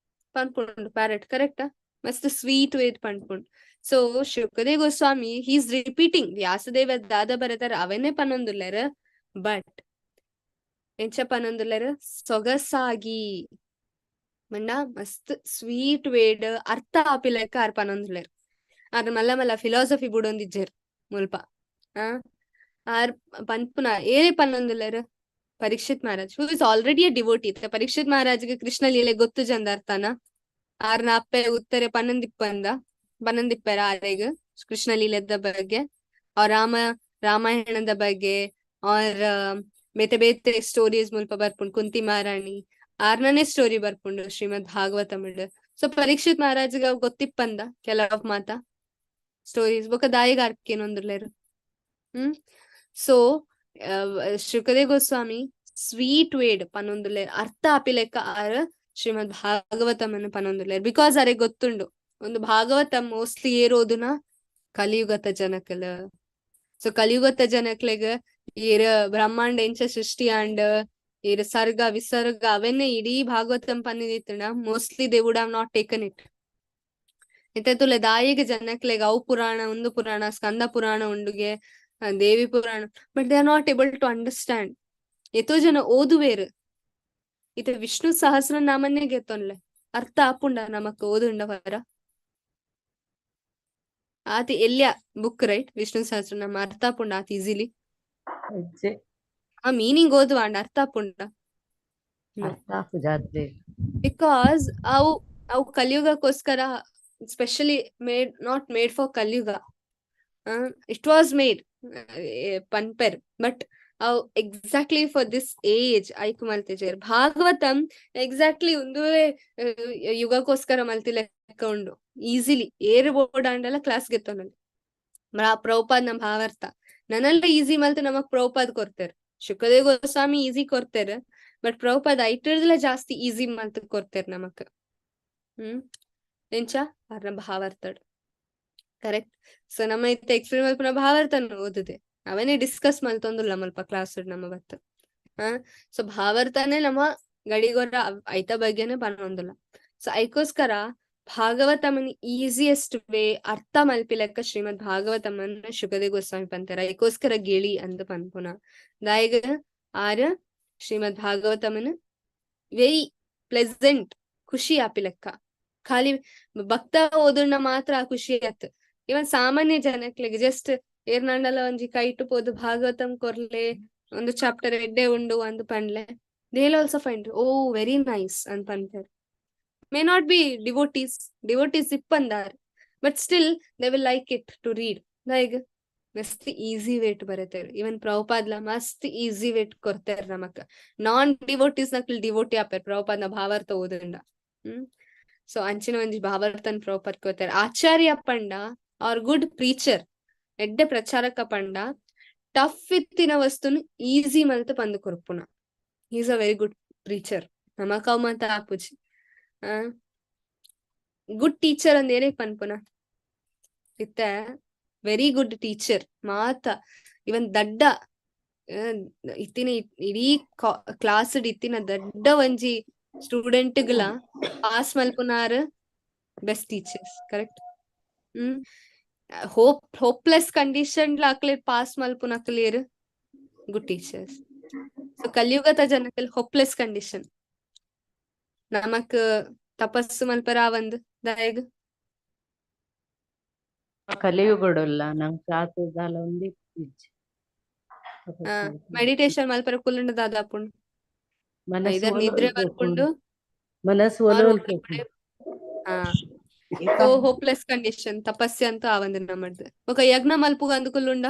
ಪನ್ಪುಂಡು ಪ್ಯಾರೆಟ್ ಕರೆಕ್ಟ್ ಮಸ್ತ್ sweet ವೇಡ್ ಪನ್ಪುಂಡು. So Shukadev Goswami he is repeating Vyasadeva ದಾದ ಬರತಾರ ಅವನೇ ಪನ್ನೊಂದುಲ್ಲೆರ್ ಬಟ್ ಎಂಚ ಪನ್ನೊಂದುಲ್ಲೆರ್ ಸೊಗಸಾಗಿ ಮಂಡ ಮಸ್ತ್ ಸ್ವೀಟ್ ವೇಡ್ ಅರ್ಥ ಆಪಿಲೆಕ್ಕ ಆರ್ ಪನ್ನೊಂದುಲ್ಲೆರ್. ಆರ್ ಮಲ್ಲ ಮಲ್ಲ ಫಿಲಾಸಫಿ ಬುಡೊಂದಿಜ್ಜೆರ್ ಮುಲ್ಪ. ಆ ಆರ್ ಪನ್ಪುನ ಏನೇ ಪನ್ನೊಂದುಲ್ಲೆರ್ Parikshit Maharaj who is already a devotee. Parikshit ಮಹಾರಾಜ್ಗೆ Krishna ಲೀಲೆ ಗೊತ್ತು ಜಂದ ಅರ್ಥನ ಆರ್ನ ಅಪ್ಪೆ ಉತ್ತರೆ ಪನ್ನೊಂದಿಪ್ಪಂದ ಪನ್ನೊಂದಿಪ್ಪೆರ ಆರೆಗ್ ಕೃಷ್ಣ ಲೀಲೆದ ಬಗ್ಗೆ ಅವ್ರ ರಾಮಾಯಣದ ಬಗ್ಗೆ ಅವ್ರ ಬೇತೆ ಬೇತೆ ಸ್ಟೋರೀಸ್ ಮುಲ್ಪ ಬರ್ಪುಂಡು. ಕುಂತಿ ಮಹಾರಾಣಿ ಆರ್ನನೇ ಸ್ಟೋರಿ ಬರ್ಪುಂಡು ಶ್ರೀಮದ್ ಭಾಗವತಮಿಡ್. ಸೊ ಪರೀಕ್ಷಿತ್ ಮಹಾರಾಜ್ಗೆ ಅವ್ ಗೊತ್ತಿಪ್ಪಂದ ಕೆಲವ್ ಮಾತ ಸ್ಟೋರೀಸ್ ಬೊಕ ದಾಯಿಗ್ ಆರ್ಕೇನೊಂದುಲ್ಲೆರ್. ಸೊ ಶುಕದೇವ್ ಗೋಸ್ವಾಮಿ ಸ್ವೀಟ್ ವೇಡ್ ಪನ್ನೊಂದುಲ್ಲೆರ್ ಅರ್ಥ ಆಪಿಲೆಕ್ಕ ಆರ್ ಶ್ರೀಮದ್ ಭಾಗವತಮನ್ನು ಪನ್ನೊಂದುಲ್ಲೆರ್ because ಅರೆ ಗೊತ್ತುಂಡು ಒಂದು ಭಾಗವತ ಮೋಸ್ಟ್ಲಿ ಏರೋದುನ ಕಲಿಯುಗತ ಜನಕಲ್. ಸೊ ಕಲಿಯುಗತ ಜನಕ್ಲೆಗ್ ಏರ್ ಬ್ರಹ್ಮಾಂಡ ಎಂಚ ಸೃಷ್ಟಿ ಆಂಡ್ ಏರ್ ಸರ್ಗ ವಿಸರ್ಗ ಅವನ್ನೇ ಇಡೀ Bhagavatam ಪನ್ನಿದಿತ್ತುಂಡ mostly they would have not taken it. ಇತ್ತೆ ತುಲೆ ದಾಯಿಗ ಜನಕ್ಲೆಗ್ ಅವು ಪುರಾಣ ಒಂದು ಪುರಾಣ ಸ್ಕಂದ ಪುರಾಣ ಉಂಡುಗೆ Devi Purana but they are not able to understand. ಎತೋ ಜನ ಓದುವೇರು ಇತ್ತೆ ವಿಷ್ಣು ಸಹಸ್ರನಾಮನ್ನೇ ಗೆತ್ತೊನ್ಲೆ ಅರ್ಥ ಆಪುಂಡ ನಮಕ್ ಓದುಂಡ ಹೊರ ಆತಿ ಎಲ್ಯ ಬುಕ್ ರೈಟ್ ವಿಷ್ಣು ಸಹಸ್ರನಾಮ ಅರ್ಥ ಆಪುಂಡ ಆತಿ ಈಸಿಲಿ ಆ ಮೀನಿಂಗ್ ಓದುವ ಅಂಡ ಅರ್ಥ ಆಪುಂಡ because ಅವು ಅವು ಕಲಿಯುಗಕ್ಕೋಸ್ಕರ specially made not made for Kaliyuga. It was made ಪನ್ಪೆರ್ but ಅವು ಎಕ್ಸಾಕ್ಟ್ಲಿ ಫಾರ್ this age ಐಕ್ ಮಲ್ತಿಜೆರ್. ಭಾಗವತಂ ಎಕ್ಸಾಕ್ಟ್ಲಿ ಒಂದುವೇ ಯುಗಕ್ಕೋಸ್ಕರ ಮಲ್ತಿ ಲೆಕ್ಕ ಉಂಡು ಈಸಿಲಿ ಏರು ಬೋರ್ಡ್ ಆಂಡಲ ಕ್ಲಾಸ್ ಗೆತ್ತೊನಲ್ಲಿ ಪ್ರಭುಪಾದ್ ನಮ್ ಭಾವಾರ್ಥ ನನ್ನೆಲ್ಲ ಈಸಿ ಮಲ್ತು ನಮಗ್ ಪ್ರಭುಪಾದ್ ಕೊರ್ತೆರ್. ಶುಕದೇವ್ ಗೋಸ್ವಾಮಿ ಈಸಿ ಕೊರ್ತೆರ್ ಬಟ್ ಪ್ರಭುಪಾದ್ ಐಟರ್ದಲ ಜಾಸ್ತಿ ಈಸಿ ಮಲ್ತು ಕೊರ್ತೆರ್ ನಮಕ್. ಎಂಚ ಅರ್ನ ಭಾವಾರ್ಥಡ್ ಕರೆಕ್ಟ್. ಸೊ ನಮ್ಮ ಇತ್ತೆ ಎಕ್ಸ್ಪ್ಲೇನ್ ಮಲ್ಪುನ ಭಾವಾರ್ಥನ ಓದುದೆ ಅವನೇ ಡಿಸ್ಕಸ್ ಮಲ್ತೊಂದುಲ್ಲ ಮಲ್ಪ ಕ್ಲಾಸ್ ನಮ್ಮ ಬತ್ತು. ಸೊ ಭಾವಾರ್ಥನೇ ನಮ್ಮ ಗಡಿಗೊರ ಐತ ಬಗ್ಗೆನೆ ಪನೊಂದುಲ್ಲ. ಸೊ ಐಕೋಸ್ಕರ ಭಾಗವತಮನ್ ಈಸಿಯೆಸ್ಟ್ ವೇ ಅರ್ಥ ಮಲ್ಪಿಲೆಕ್ಕ ಶ್ರೀಮದ್ ಭಾಗವತಮನ್ ಶುಕದೇವ ಗೋಸ್ವಾಮಿ ಪಂತಾರ. ಐಕೋಸ್ಕರ ಗಿಳಿ ಅಂದ್ ಪನ್ಪುನ. ದಾಯೆಗ್ ಆರ್ ಶ್ರೀಮದ್ ಭಾಗವತಮನ್ ವೆರಿ ಪ್ಲೆಸೆಂಟ್ ಖುಷಿ ಆಪಿಲೆಕ್ಕ. ಖಾಲಿ ಭಕ್ತ ಓದುಣ್ಣ ಮಾತ್ರ ಆ ಖುಷಿ ಆತ್. ಇವನ್ ಸಾಮಾನ್ಯ ಜನಕ್ಲೆಗ್ ಜಸ್ಟ್ ಏರ್ನಾಂಡಲ ಒಂಜಿ ಕೈಟು ಪೋದು ಭಾಗವತಂ ಕೊರ್ಲೆ ಒಂದು ಚಾಪ್ಟರ್ ಎಡ್ಡೆ ಉಂಡು ಅಂದ್ ಪನ್ಲೆ, they will also find oh very nice ಅಂದ್ ಪನ್ಪೆರ್. May not be devotees, devotees ಇಪ್ಪಂದಾರ್, but still they will like it to read. Like ಮಸ್ತ್ ಈಸಿ ವೇಟ್ ಬರತೇರ್. ಇವನ್ ಪ್ರಭುಪಾದ್ಲ ಮಸ್ತ್ ಈಸಿ ವೇಟ್ ಕೊರ್ತೆರ್ ನಮಕ್. ನಾನ್ ಡಿವೋಟೀಸ್ ನಕ್ಲ್ ಡಿವೋಟಿ ಆಪೆರ್ ಪ್ರಭುಪಾದ್ನ ಭಾವಾರ್ಥ ಓದುಂಡ. ಸೊ ಅಂಚಿನ ಒಂಜಿ ಭಾವಾರ್ಥನ್ ಪ್ರಭುಪಾದ್ ಕೊರ್ತೆರ್. ಆಚಾರ್ಯ ಪಂಡ ಆರ್ ಗುಡ್ ಪ್ರೀಚರ್, ಎಡ್ಡೆ ಪ್ರಚಾರಕ ಪಂಡ ಟಫ್ ಇತ್ತಿನ ವಸ್ತುನು ಈಸಿ ಮಲ್ತ್ ಪಂದ್ ಕೊರ್ಪುನ. Is a very good preacher. ನಮಕ್ ಅವು ಮಾತ ಆಪುಜಿ. ಗುಡ್ ಟೀಚರ್ ಅಂದ್ ಏನೇ ಪನ್ಪುನ ಇತ್ತೆ ವೆರಿ ಗುಡ್ ಟೀಚರ್ ಮಾತ ಇವನ್ ದಡ್ಡ ಇತ್ತಿನ ಇಡೀ ಕ್ಲಾಸ್ ಇತ್ತಿನ ದಡ್ಡ ಒಂಜಿ ಸ್ಟೂಡೆಂಟ್ ಗಳ ಪಾಸ್ ಮಲ್ಪುನಾರ್ best teachers, correct? Hopeless condition ಅಕ್ಲೆ pass ಮಲ್ಪುನಕ್ಲೇರ್ good teachers. So ಕಲಿಯುಗದ ಜನಕಲ್ ಹೋಪ್ಲೆಸ್ ಕಂಡೀಷನ್. ನಮಕ್ ತಪಸ್ಸು ಮಲ್ಪರ ಒಂದ್ ದಾಯೆಗ್ ಕಲಿಯುಗಡುಲ್ಲ ನಂಕ್ ಆತ್ ದಾಲ ಒಂಜಿ ಇಜ್ಜಿ. ಮೆಡಿಟೇಷನ್ ಮಲ್ಪರ ಕುಲ್ಲುಂಡ ದಾದಾಪುಂಡು? ಮನಸ್ಸು ಐದರ್ ನಿದ್ರೆ ಬರ್ಪುಂಡು, ಮನಸ್ಸು ಆರ್ ಒಲೋಲ್ ಪೋಪುಂಡು. ಸೊ ಹೋಪ್ಲೆಸ್ ಕಂಡೀಷನ್ ತಪಸ್ಸೆ ಅಂತ ಆವಂದ್ ನಮ್ಮಡ್ದು. ಬೊಕ ಯಜ್ಞ ಮಲ್ಪುಗ ಅಂದ್ ಕುಲ್ಲುಂಡ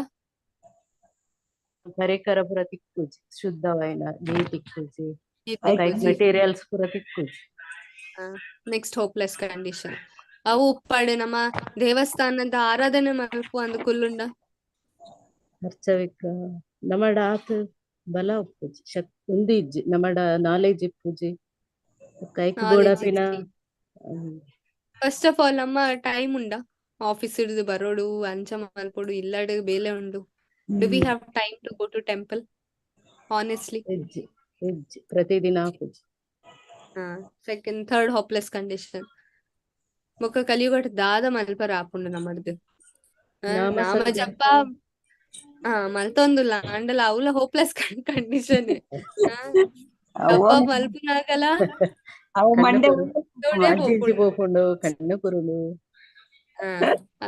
ಪರಿಕರ ಪೂರ ತಿಕ್ಕುಜಿ, ಶುದ್ಧವಾಯಿನ ನೀರ್ ತಿಕ್ಕುಜಿ, ಕೈಕ್ ಮೆಟೀರಿಯಲ್ಸ್ ಪೂರ ತಿಕ್ಕುಜಿ. Next hopeless condition. ಅವು ಉಪ್ಪಾಡು ನಮ್ಮ ದೇವಸ್ಥಾನದ ಆರಾಧನೆ ಮಲ್ಪು ಅಂದ್ ಕುಲ್ಲುಂಡ ಅರ್ಚವಿಕ ನಮಡ ಆತ್ ಬಲ ಉಪ್ಪುಜಿ, ಶಕ್ತಿ ಉಂದು ಇಜ್ಜಿ, ನಮಡ ನಾಲೆಜ್ ಇಪ್ಪುಜಿ, ಕೈಕ್ ನಾಲೆಜ್ ಬೋಡಾಪಿನ. ಫಸ್ಟ್ ಆಫ್ ಆಲ್ ನಮ್ಮ ಟೈಮ್ ಉಂಡ? ಆಫೀಸ್ ಹಿಡಿದು ಬರೋಡು, ಅಂಚ ಮಲ್ಪೊಡು, ಇಲ್ಲಡ್ ಬೇಲೆ ಉಂಡು. Do we have time to go to temple, honestly? ಇಜ್ಜಿ ಇಜ್ಜಿ, ಪ್ರತಿದಿನ ಆಪುಜಿ. Second third hopeless condition. ಬೊಕ್ಕ ಕಲಿಯುಗಟ್ ದಾದ ಮಲ್ಪರ ಆಪುಂಡು ನಮ್ಮಡ್ದು? ನಾಮ ನಾಮ ಜಪ ಮಲ್ತೊಂದುಲ್ಲ ಅಂಡಲ ಅವ್ಲ ಹೋಪ್ಲೆಸ್ ಕಂಡೀಷನ್. ಜಪ ಮಲ್ಪುನಾಗಲ ಅವು ಮಂಡೆ ತೋಡೆ ಅಜ್ಜಿ ಪೋಪುಂಡು. ಪೋಪುಂಡು, ಕಣ್ಣು ಕುರುಳು.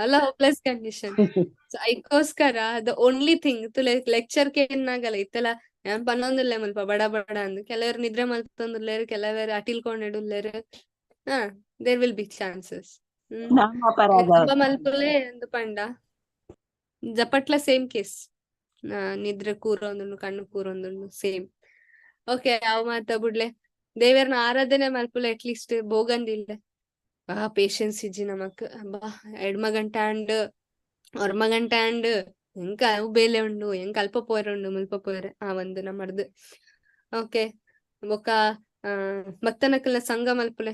ಅಲ್ಲ ಹೋಪ್ಲೆಸ್ ಕಂಡೀಷನ್. ಸೊ ಐಕೋಸ್ಕರ the only thing ತುಲೆ ಲೆಕ್ಚರ್ ಕೇನ್ನಾಗಲ್ಲ ಇತ್ತಲ್ಲ ಯಾನ್ ಪನ್ನೊಂದುಲ್ಲೆ ಮುಲ್ಪ ಬಡ ಬಡ ಅಂದ್. ಕೆಲವರು ನಿದ್ರೆ ಮಲ್ತೊಂದುಲ್ಲೆರ್, ಕೆಲವರು ಅಟಿಲ್ಕೊಂಡೆಡುಲ್ಲೆರ್. There will be chances. ನಾಮಾಪರಾಧ. ಜಪ ಮಲ್ಪುಲೆ ಅಂದ್ ಪಂಡ ಜಪಟ್ಲ ಸೇಮ್ ಕೇಸ್, ನಿದ್ರೆ ಕೂರೊಂದುಂಡು, ಕಣ್ಣು ಕೂರೊಂದುಂಡು, ಸೇಮ್. ಓಕೆ, ಅವು ಮಾತ ಬುಡ್ಲೆ. ದೇವೆರ್ನ ಆರಾಧನೆ ಮಲ್ಪುಲೆ ಅಟ್ಲೀಸ್ಟ್ ಭೋಗಂದಿಲ್ಲ. ಆ ಪೇಶನ್ಸ್ ಇಜ್ಜಿ ನಮಕ್. ಬಾ ಎಡ್ಮ ಗಂಟೆ ಆಂಡ್, ಒರ್ಮ ಗಂಟೆ ಆಂಡ್, ಎಂಕ ಅವು ಬೇಲೆ ಉಂಡು, ಎಂಕ್ ಅಲ್ಪ ಪೋಯರೆ ಉಂಡು, ಮುಲ್ಪ ಪೋಯರೆ ಆ ಒಂದು ನಮ್ಮಡ್ದು. ಓಕೆ, ಬೊಕ್ಕ ಭಕ್ತನಕಲ್ನ ಸಂಘ ಮಲ್ಪುಲೆ.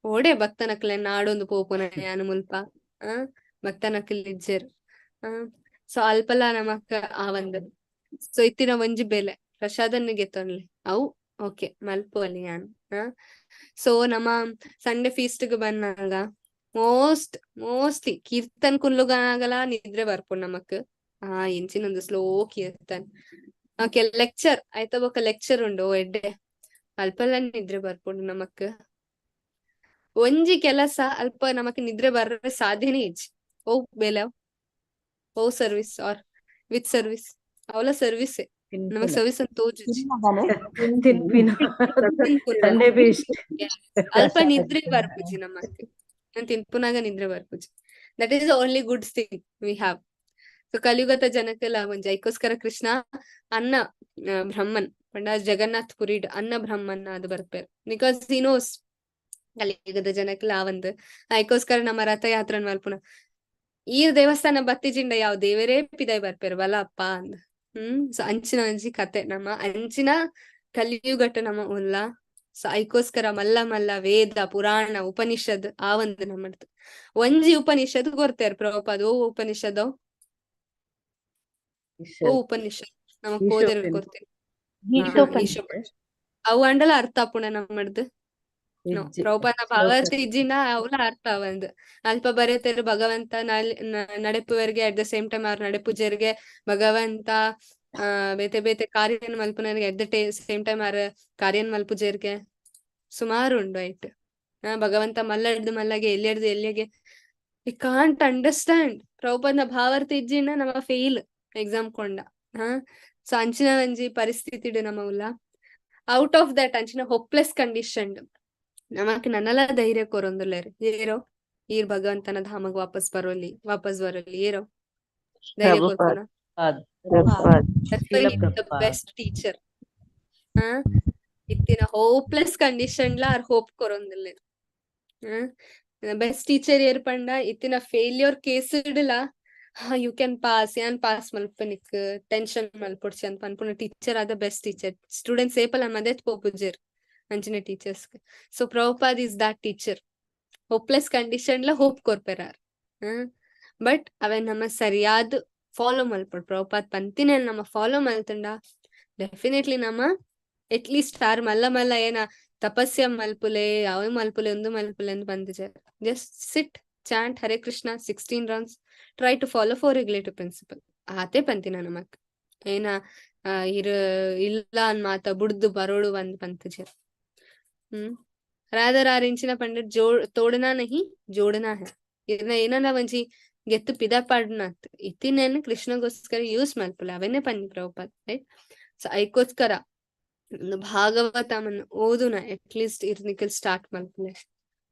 ಓಡೆ ಭಕ್ತನಕ್ಲೆ ನಾಡೊಂದು ಪೋಪುನ ಯಾನು ಮುಲ್ಪ. ಭಕ್ತನಕಲ್ ಇಜ್ಜೆರ್. ಸೊ ಅಲ್ಪಲ ನಮಕ್ ಆ ಒಂದು. ಸೊ ಇತ್ತಿನ ಒಂಜಿ ಬೇಲೆ ಪ್ರಸಾದನ್ ಗೆತ್ತೊನ್ಲೆ ಅವು ಓಕೆ ಮಲ್ಪುವಲ್ಲಿ ಯಾನ್. ಸೊ ನಮ್ಮ ಸಂಡೆ ಫೀಸ್ಟ್ ಗ್ ಬಂದಾಗ ಮೋಸ್ಟ್ಲಿ ಕೀರ್ತನ್ ಕುಲ್ಲುಗಾಗಲ ನಿದ್ರೆ ಬರ್ಪುಂಡು ನಮಕ್. ಎಂಚಿನೊಂದು ಸ್ಲೋ ಕೀರ್ತನ್. ಓಕೆ, ಲೆಕ್ಚರ್ ಆಯ್ತಾ, ಬೊಕ ಲೆಕ್ಚರ್ ಉಂಡು ಎಡ್ಡೆ, ಅಲ್ಪಲ ನಿದ್ರೆ ಬರ್ಪುಂಡು ನಮಕ್. ಒಂಜಿ ಕೆಲಸ ಅಲ್ಪ ನಮಕ್ ನಿದ್ರೆ ಬರ್ರೆ ಸಾಧ್ಯನೇ ಇಜ್ಜಿ. ಓ ಬೇಲೆ ಓ ಸರ್ವಿಸ್ ಆರ್ ವಿತ್ ಸರ್ವಿಸ್ ಅವಲ ಸರ್ವಿಸ್ ನಮಗ್ ಸರ್ವಿಸ್ ಅಂತ ತೋಜುಜಿ. ತಿನ್ಪಿನ ಸಂಡೇ ಫೀಸ್ಟ್. ಅಲ್ಪ ನಿದ್ರೆ ಬರ್ಪುಜಿ ನಮಕ್. ನಾನ್ ತಿನ್ಪುನಾಗ ನಿದ್ರೆ ಬರ್ಪುಜಿ. That is the only good thing we have. So ಕಲಿಯುಗದ ಜನಕ್ಕೆಲ್ಲ ಒಂಜಿ ಐಕೋಸ್ಕರ ಕೃಷ್ಣ ಅನ್ನ ಬ್ರಹ್ಮನ್ ಪಂಡ ಜಗನ್ನಾಥ್ ಪುರಿಡ್ ಅನ್ನ ಬ್ರಹ್ಮನ್ ಅದು ಬರ್ಪೇರ್, because he knows ಕಲಿಯುಗದ ಜನಕ್ಕೆಲ್ಲ ಆ ಒಂದು ಐಕೋಸ್ಕರ ನಮ್ಮ ರಥಯಾತ್ರನ್ ಮಲ್ಪುನ. ಈ ದೇವಸ್ಥಾನ ಬತ್ತಿಜಿಂಡ ಯಾವ ದೇವರೇ ಪಿದಾಯ್ ಬರ್ಪೇರ್ ಬಲ ಅಪ್ಪ ಅಂದ್. ಸೊ ಅಂಚಿನ ಒಂಜಿ ಕತೆ ನಮ್ಮ ಅಂಚಿನ ಕಲಿಯುಗಟ್ಟ ನಮ್ಮ ಉಲ್ಲ. ಸೊ ಐಕೋಸ್ಕರ ಮಲ್ಲ ಮಲ್ಲ ವೇದ ಪುರಾಣ ಉಪನಿಷದ್ ಆ ಒಂದು ನಮ್ಮಡ್ದು ಒಂಜಿ ಉಪನಿಷದ್ ಕೊರ್ತೇರ್ ಪ್ರಭುಪಾದ್. ಓ ಉಪನಿಷದ್, ಓ ಉಪನಿಷತ್ ನಮಕ್ ಓದೆರ್ ಕೊರ್ತೇರ್. ಈಶೋಪನಿಷತ್. ಅವು ಅಂಡಲ ಅರ್ಥ ಆಪುಂಡ ನಮ್ಮಡ್ದು. ನೋ. ಇಜ್ಜಿ. ಪ್ರಭುಪಾದನ ಶ್ಲೋಕ. ಭಾವಾರ್ಥ ಇಜ್ಜಿನ ಅವಲ ಅರ್ಥ ಅವಂದ್. ಅಲ್ಪ ಬರೆತೇರು ಭಗವಂತ ನಡೆಪುವರಿಗೆ at the same time ಅವ್ರ ನಡೆಪುಜರಿಗೆ ಭಗವಂತ ಬೇತೆ ಬೇತೆ ಕಾರ್ಯನ್ ಮಲ್ಪುನರಿಗೆ at the same time ಅವ್ರ ಕಾರ್ಯನ್ ಮಲ್ಪುಜರಿಗೆ ಸುಮಾರು ಉಂಡು ಐಟ್. ಭಗವಂತ ಮಲ್ಲಡ್ದು ಮಲ್ಲಗೆ ಎಲ್ಲಿಡ್ದು ಎಲ್ಲಿಗೆ we can't understand. ಪ್ರಭುಪಾದನ ಭಾವಾರ್ಥ ಇಜ್ಜಿನ ನಮ್ಮ ಫೇಲ್ ಎಕ್ಸಾಮ್ ಕೊಂಡ. ಸೊ ಅಂಚಿನ ಒಂಜಿ ಪರಿಸ್ಥಿತಿ ನಮ್ಮ ಉಲ್ಲ. Out of that ಅಂಚಿನ ಹೋಪ್ಲೆಸ್ ಕಂಡೀಷನ್ ನಮಕ್ ನನ್ನಲ ಧೈರ್ಯ ಕೊರೊಂದುಲ್ಲೆರ್ ಏರೋ ಈರ್ ಭಗವಂತನ ಧಾಮಗ್ ವಾಪಸ್ ಬರೋಲಿ ವಾಪಸ್ ಬರೋಲಿ ಏರೋ ಧೈರ್ಯ ಪ್ರಭುಪಾದ್. ಕೊರ್ಪುನ. Prabhupada. That's why Srila he's the Prabhupada. best teacher. ಇತ್ತಿನ ಹೋಪ್ಲೆಸ್ ಕಂಡೀಷನ್ ಲ ಆರ್ ಹೋಪ್ ಕೊರೊಂದುಲ್ಲೆರ್. ಬೆಸ್ಟ್ ಟೀಚರ್ ಏರ್ ಪಂಡ ಇತ್ತಿನ ಫೇಲ್ಯೂರ್ ಕೇಸ್ ಇಡಲ you can pass ಯಾನ್ ಪಾಸ್ ಮಲ್ಪನಿಕ್ ಟೆನ್ಷನ್ ಮಲ್ಪೊಡ್ಚಿ ಅಂತ ಪನ್ಪುನ ಟೀಚರ್ ಆದ best teacher. Students ಏಪಲ ಮದೆತ್ ಪೋಪುಜೆರ್ ಅಂಚಿನ teachers. So Prabhupad is that teacher. Hopeless condition ಲ ಹೋಪ್ ಕೊರ್ಪೆರಾರ್. ಬಟ್ ಅವೆ ನಮ್ಮ ಸರಿಯಾದ ಫಾಲೋ ಮಲ್ಪೊಡು. ಪ್ರಭುಪಾದ್ ಪಂತಿನ ನಮ್ಮ ಫಾಲೋ ಮಲ್ತುಂಡ ಡೆಫಿನೆಟ್ಲಿ ನಮ್ಮ at least R ಮಲ್ಲ ಮಲ್ಲ ಏನ ತಪಸ್ಯ ಮಲ್ಪುಲೆ ಅವೆ ಮಲ್ಪುಲೆ ಒಂದು ಮಲ್ಪುಲೆ ಅಂತ ಬಂದಿಜಾರ್. Just sit, chant Hare Krishna 16 rounds, try to follow 4 regulative principle. ಆತೆ ಪಂತಿನ ನಮಕ್ ಏನ ಇರ್ ಇಲ್ಲ ಅನ್ ಮಾತ ಬುಡ್ದು ಬರೋಡು ಒಂದ್ ಪಂತಜರ್. ರಾಧರ್ ಆರ್ ಇಂಚಿನ ಪಂಡಿತ್ ತೋಡನಾ ನಹಿ ಜೋಡನಾ ಹೈ. ಇದನ್ನ ಏನನ ಒಂಜಿ ಗೆತ್ತು ಪಿದ ಪಾಡ್ನಾತ್ ಇತ್ತಿನೇನು ಕೃಷ್ಣಗೋಸ್ಕರ ಯೂಸ್ ಮಲ್ಪುಲೆ ಅವನ್ನೇ ಪನ್ನಿ ಪ್ರಭುಪಾದ್, ರೈಟ್? ಸೊ ಐಕೋಸ್ಕರ ಒಂದು ಭಾಗವತಮನ್ನು ಓದುನ ಅಟ್ಲೀಸ್ಟ್ ಇರ್ನಿಕಲ್ ಸ್ಟಾರ್ಟ್ ಮಲ್ಪುಲೆ.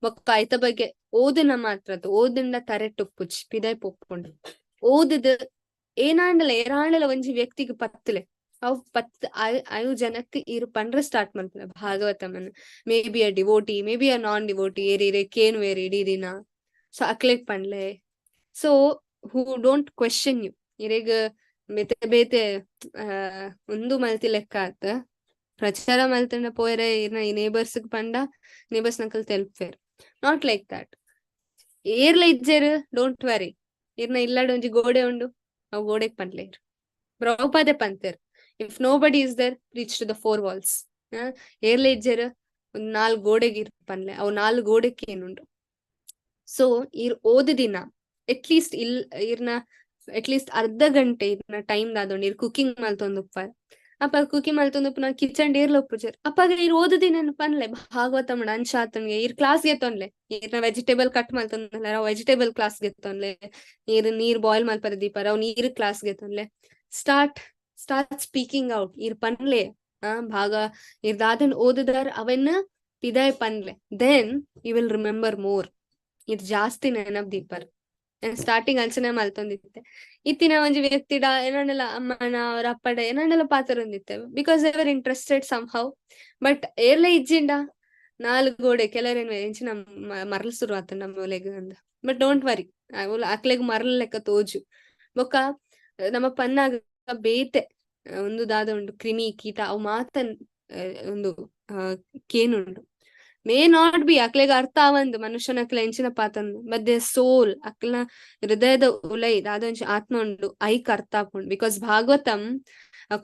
ಬೊಕ್ಕ ಐತ ಬಗ್ಗೆ ಓದುನ ಮಾತ್ರ ಓದಿಂದ ತರೆ ಟೊಪ್ಪುಚ್ ಪಿದೈ ಪೊಪ್ಪುಂಡು ಓದಿದ ಏನಾಂಡಲ ಏರಾಂಡಲ ಒಂಜಿ ವ್ಯಕ್ತಿಗೆ ಪತ್ತಲೆ ಅವು ಪತ್ ಅವು ಜನಕ್ಕೆ ಇರು ಪಂಡ್ರ ಸ್ಟಾರ್ಟ್ ಮಲ್ಪುಲೆ ಭಾಗವತಮನ್ನು. Maybe a devotee, maybe a non devotee, ಏರಿರೆ ಕೇನು ಏರಿ ಇಡೀ ದಿನ. ಸೊ ಅಕ್ಲೆಗ್ ಪಂಡ್ಲೆ. So who don't question you ಇರೆಗ್ ಬೇತೆ ಬೇತೆ ಒಂದು ಮಲ್ತಿ ಲೆಕ್ಕ ಆತ ಪ್ರಚಾರ ಮಲ್ತಂಡ ಪೋಯರೆ ಇರ್ನ ಈ ನೇಬರ್ಸ್ ಪಂಡ ನೇಬರ್ಸ್ ನಂಕಲ್ ತೆಲ್ಪೇರ್. Not like that. ಏರ್ಲ ಇಜ್ಜೆರ್ don't worry. ಇರ್ನ ಇಲ್ಲಾಡ ಒಂಜಿ ಗೋಡೆ ಉಂಡು ಅವು ಗೋಡೆಗ್ ಪನ್ಲೇರ್. ಪ್ರಭುಪಾದೆ ಪಂತೇರ್ if nobody is there reach to the 4 walls. ಏರ್ಲ ಇಜ್ಜೆರ್ ಒಂದ್ 4 ಗೋಡೆಗೆ ಇರ್ ಪನ್ಲೆ ಅವು 4 ಗೋಡೆಗೆ ಏನುಂಡು. ಸೊ ಇರ್ ಓದಿದಿನ ಅಟ್ಲೀಸ್ಟ್ ಇಲ್ ಇರ್ನ ಅಟ್ಲೀಸ್ಟ್ ಅರ್ಧ ಗಂಟೆ ಇರ್ನ ಟೈಮ್ ದಾದೊಂಡು ಇರ್ ಕುಕಿಂಗ್ ಮಲ್ತೊಂದು ಉಪ್ಪಾರ್ ಅಪ್ಪ ಕುಕಿಂಗ್ ಮಲ್ತೊಂದು ಉಪ್ಪು ಕಿಚನ್ ಏರ್ಲ ಉಪ್ಪುಜೆರ್ ಅಪ್ಪಾಗ ಇರ್ ಓದಿದಿನ ಪನ್ಲೆ ಭಾಗವತ ಅಂಶಾತನ್ಗೆ ಇರ್ ಕ್ಲಾಸ್ ಗೆತ್ತೊನ್ಲೆ ಇರ್ನ ವೆಜಿಟೇಬಲ್ ಕಟ್ ಮಲ್ತೊಂದಲ್ಲ ವೆಜಿಟೇಬಲ್ ಕ್ಲಾಸ್ ಗೆತ್ತೊನ್ಲೆ ನೀರ್ ನೀರ್ ಬಾಯ್ಲ್ ಮಲ್ಪರ ದೀಪರ ಅವ್ ನೀರ್ class ಗೆತ್ತೊನ್ಲೆ. Start start speaking out ಇರ್ ಪನ್ಲೆ. ಭಾಗ ಇರ್ ದಾದನ್ ಓದಿದಾರ್ ಅವನ್ನ ಪಿದಾಯ್ ಪನ್ಲೆ. Then you will remember more. ಇದು ಜಾಸ್ತಿ ನೆನಪ್ ದೀಪರ್. ಸ್ಟಾರ್ಟಿಂಗ್ ಅಂಚನೆ ಮಲ್ತೊಂದಿತ್ತೆ ಇತ್ತಿನ ಒಂಜಿ ವ್ಯಕ್ತಿಡ ಏನಂಡಲ ಅಮ್ಮನ ಅವ್ರ ಅಪ್ಪಡ ಏನಂಡಲ ಪಾತ್ರ ಒಂದಿತ್ತೆ because they were interested somehow. But ಏರ್ಲ ಇಜ್ಜಿಂಡ 4 ಗೋಡೆ ಕೆಲರೇನು ಎಂಚಿನ ಮರಲ್ ಶುರು ಆತ ನಮ್ಮ ಒಲೆಗ್ ಅಂದ. But don't worry, ಅಕ್ಲೆಗ್ ಮರಲ್ ಲೆಕ್ಕ ತೋಜು. ಬೊಕ್ಕ ನಮ್ಮ ಪನ್ನಾಗ ಬೇತೆ ಒಂದು ದಾದ ಉಂಡು ಕ್ರಿಮಿ ಕೀಟ ಅವು ಮಾತ ಒಂದು ಕೇನುಂಡು. May not be ಅಕ್ಲೆಗ್ ಅರ್ಥ ಆವಂದು ಮನುಷ್ಯನ ಅಕ್ಲೆ ಎಂಚಿನ ಪಾತಂದು but they ಸೋಲ್ ಅಕ್ಲ ಹೃದಯದ ಉಲೈ ದಾದ ಒಂಜಿ ಆತ್ಮ ಉಂಡು ಐಕ್ ಅರ್ಥ ಆಪುಂಡು. Because Bhagavatam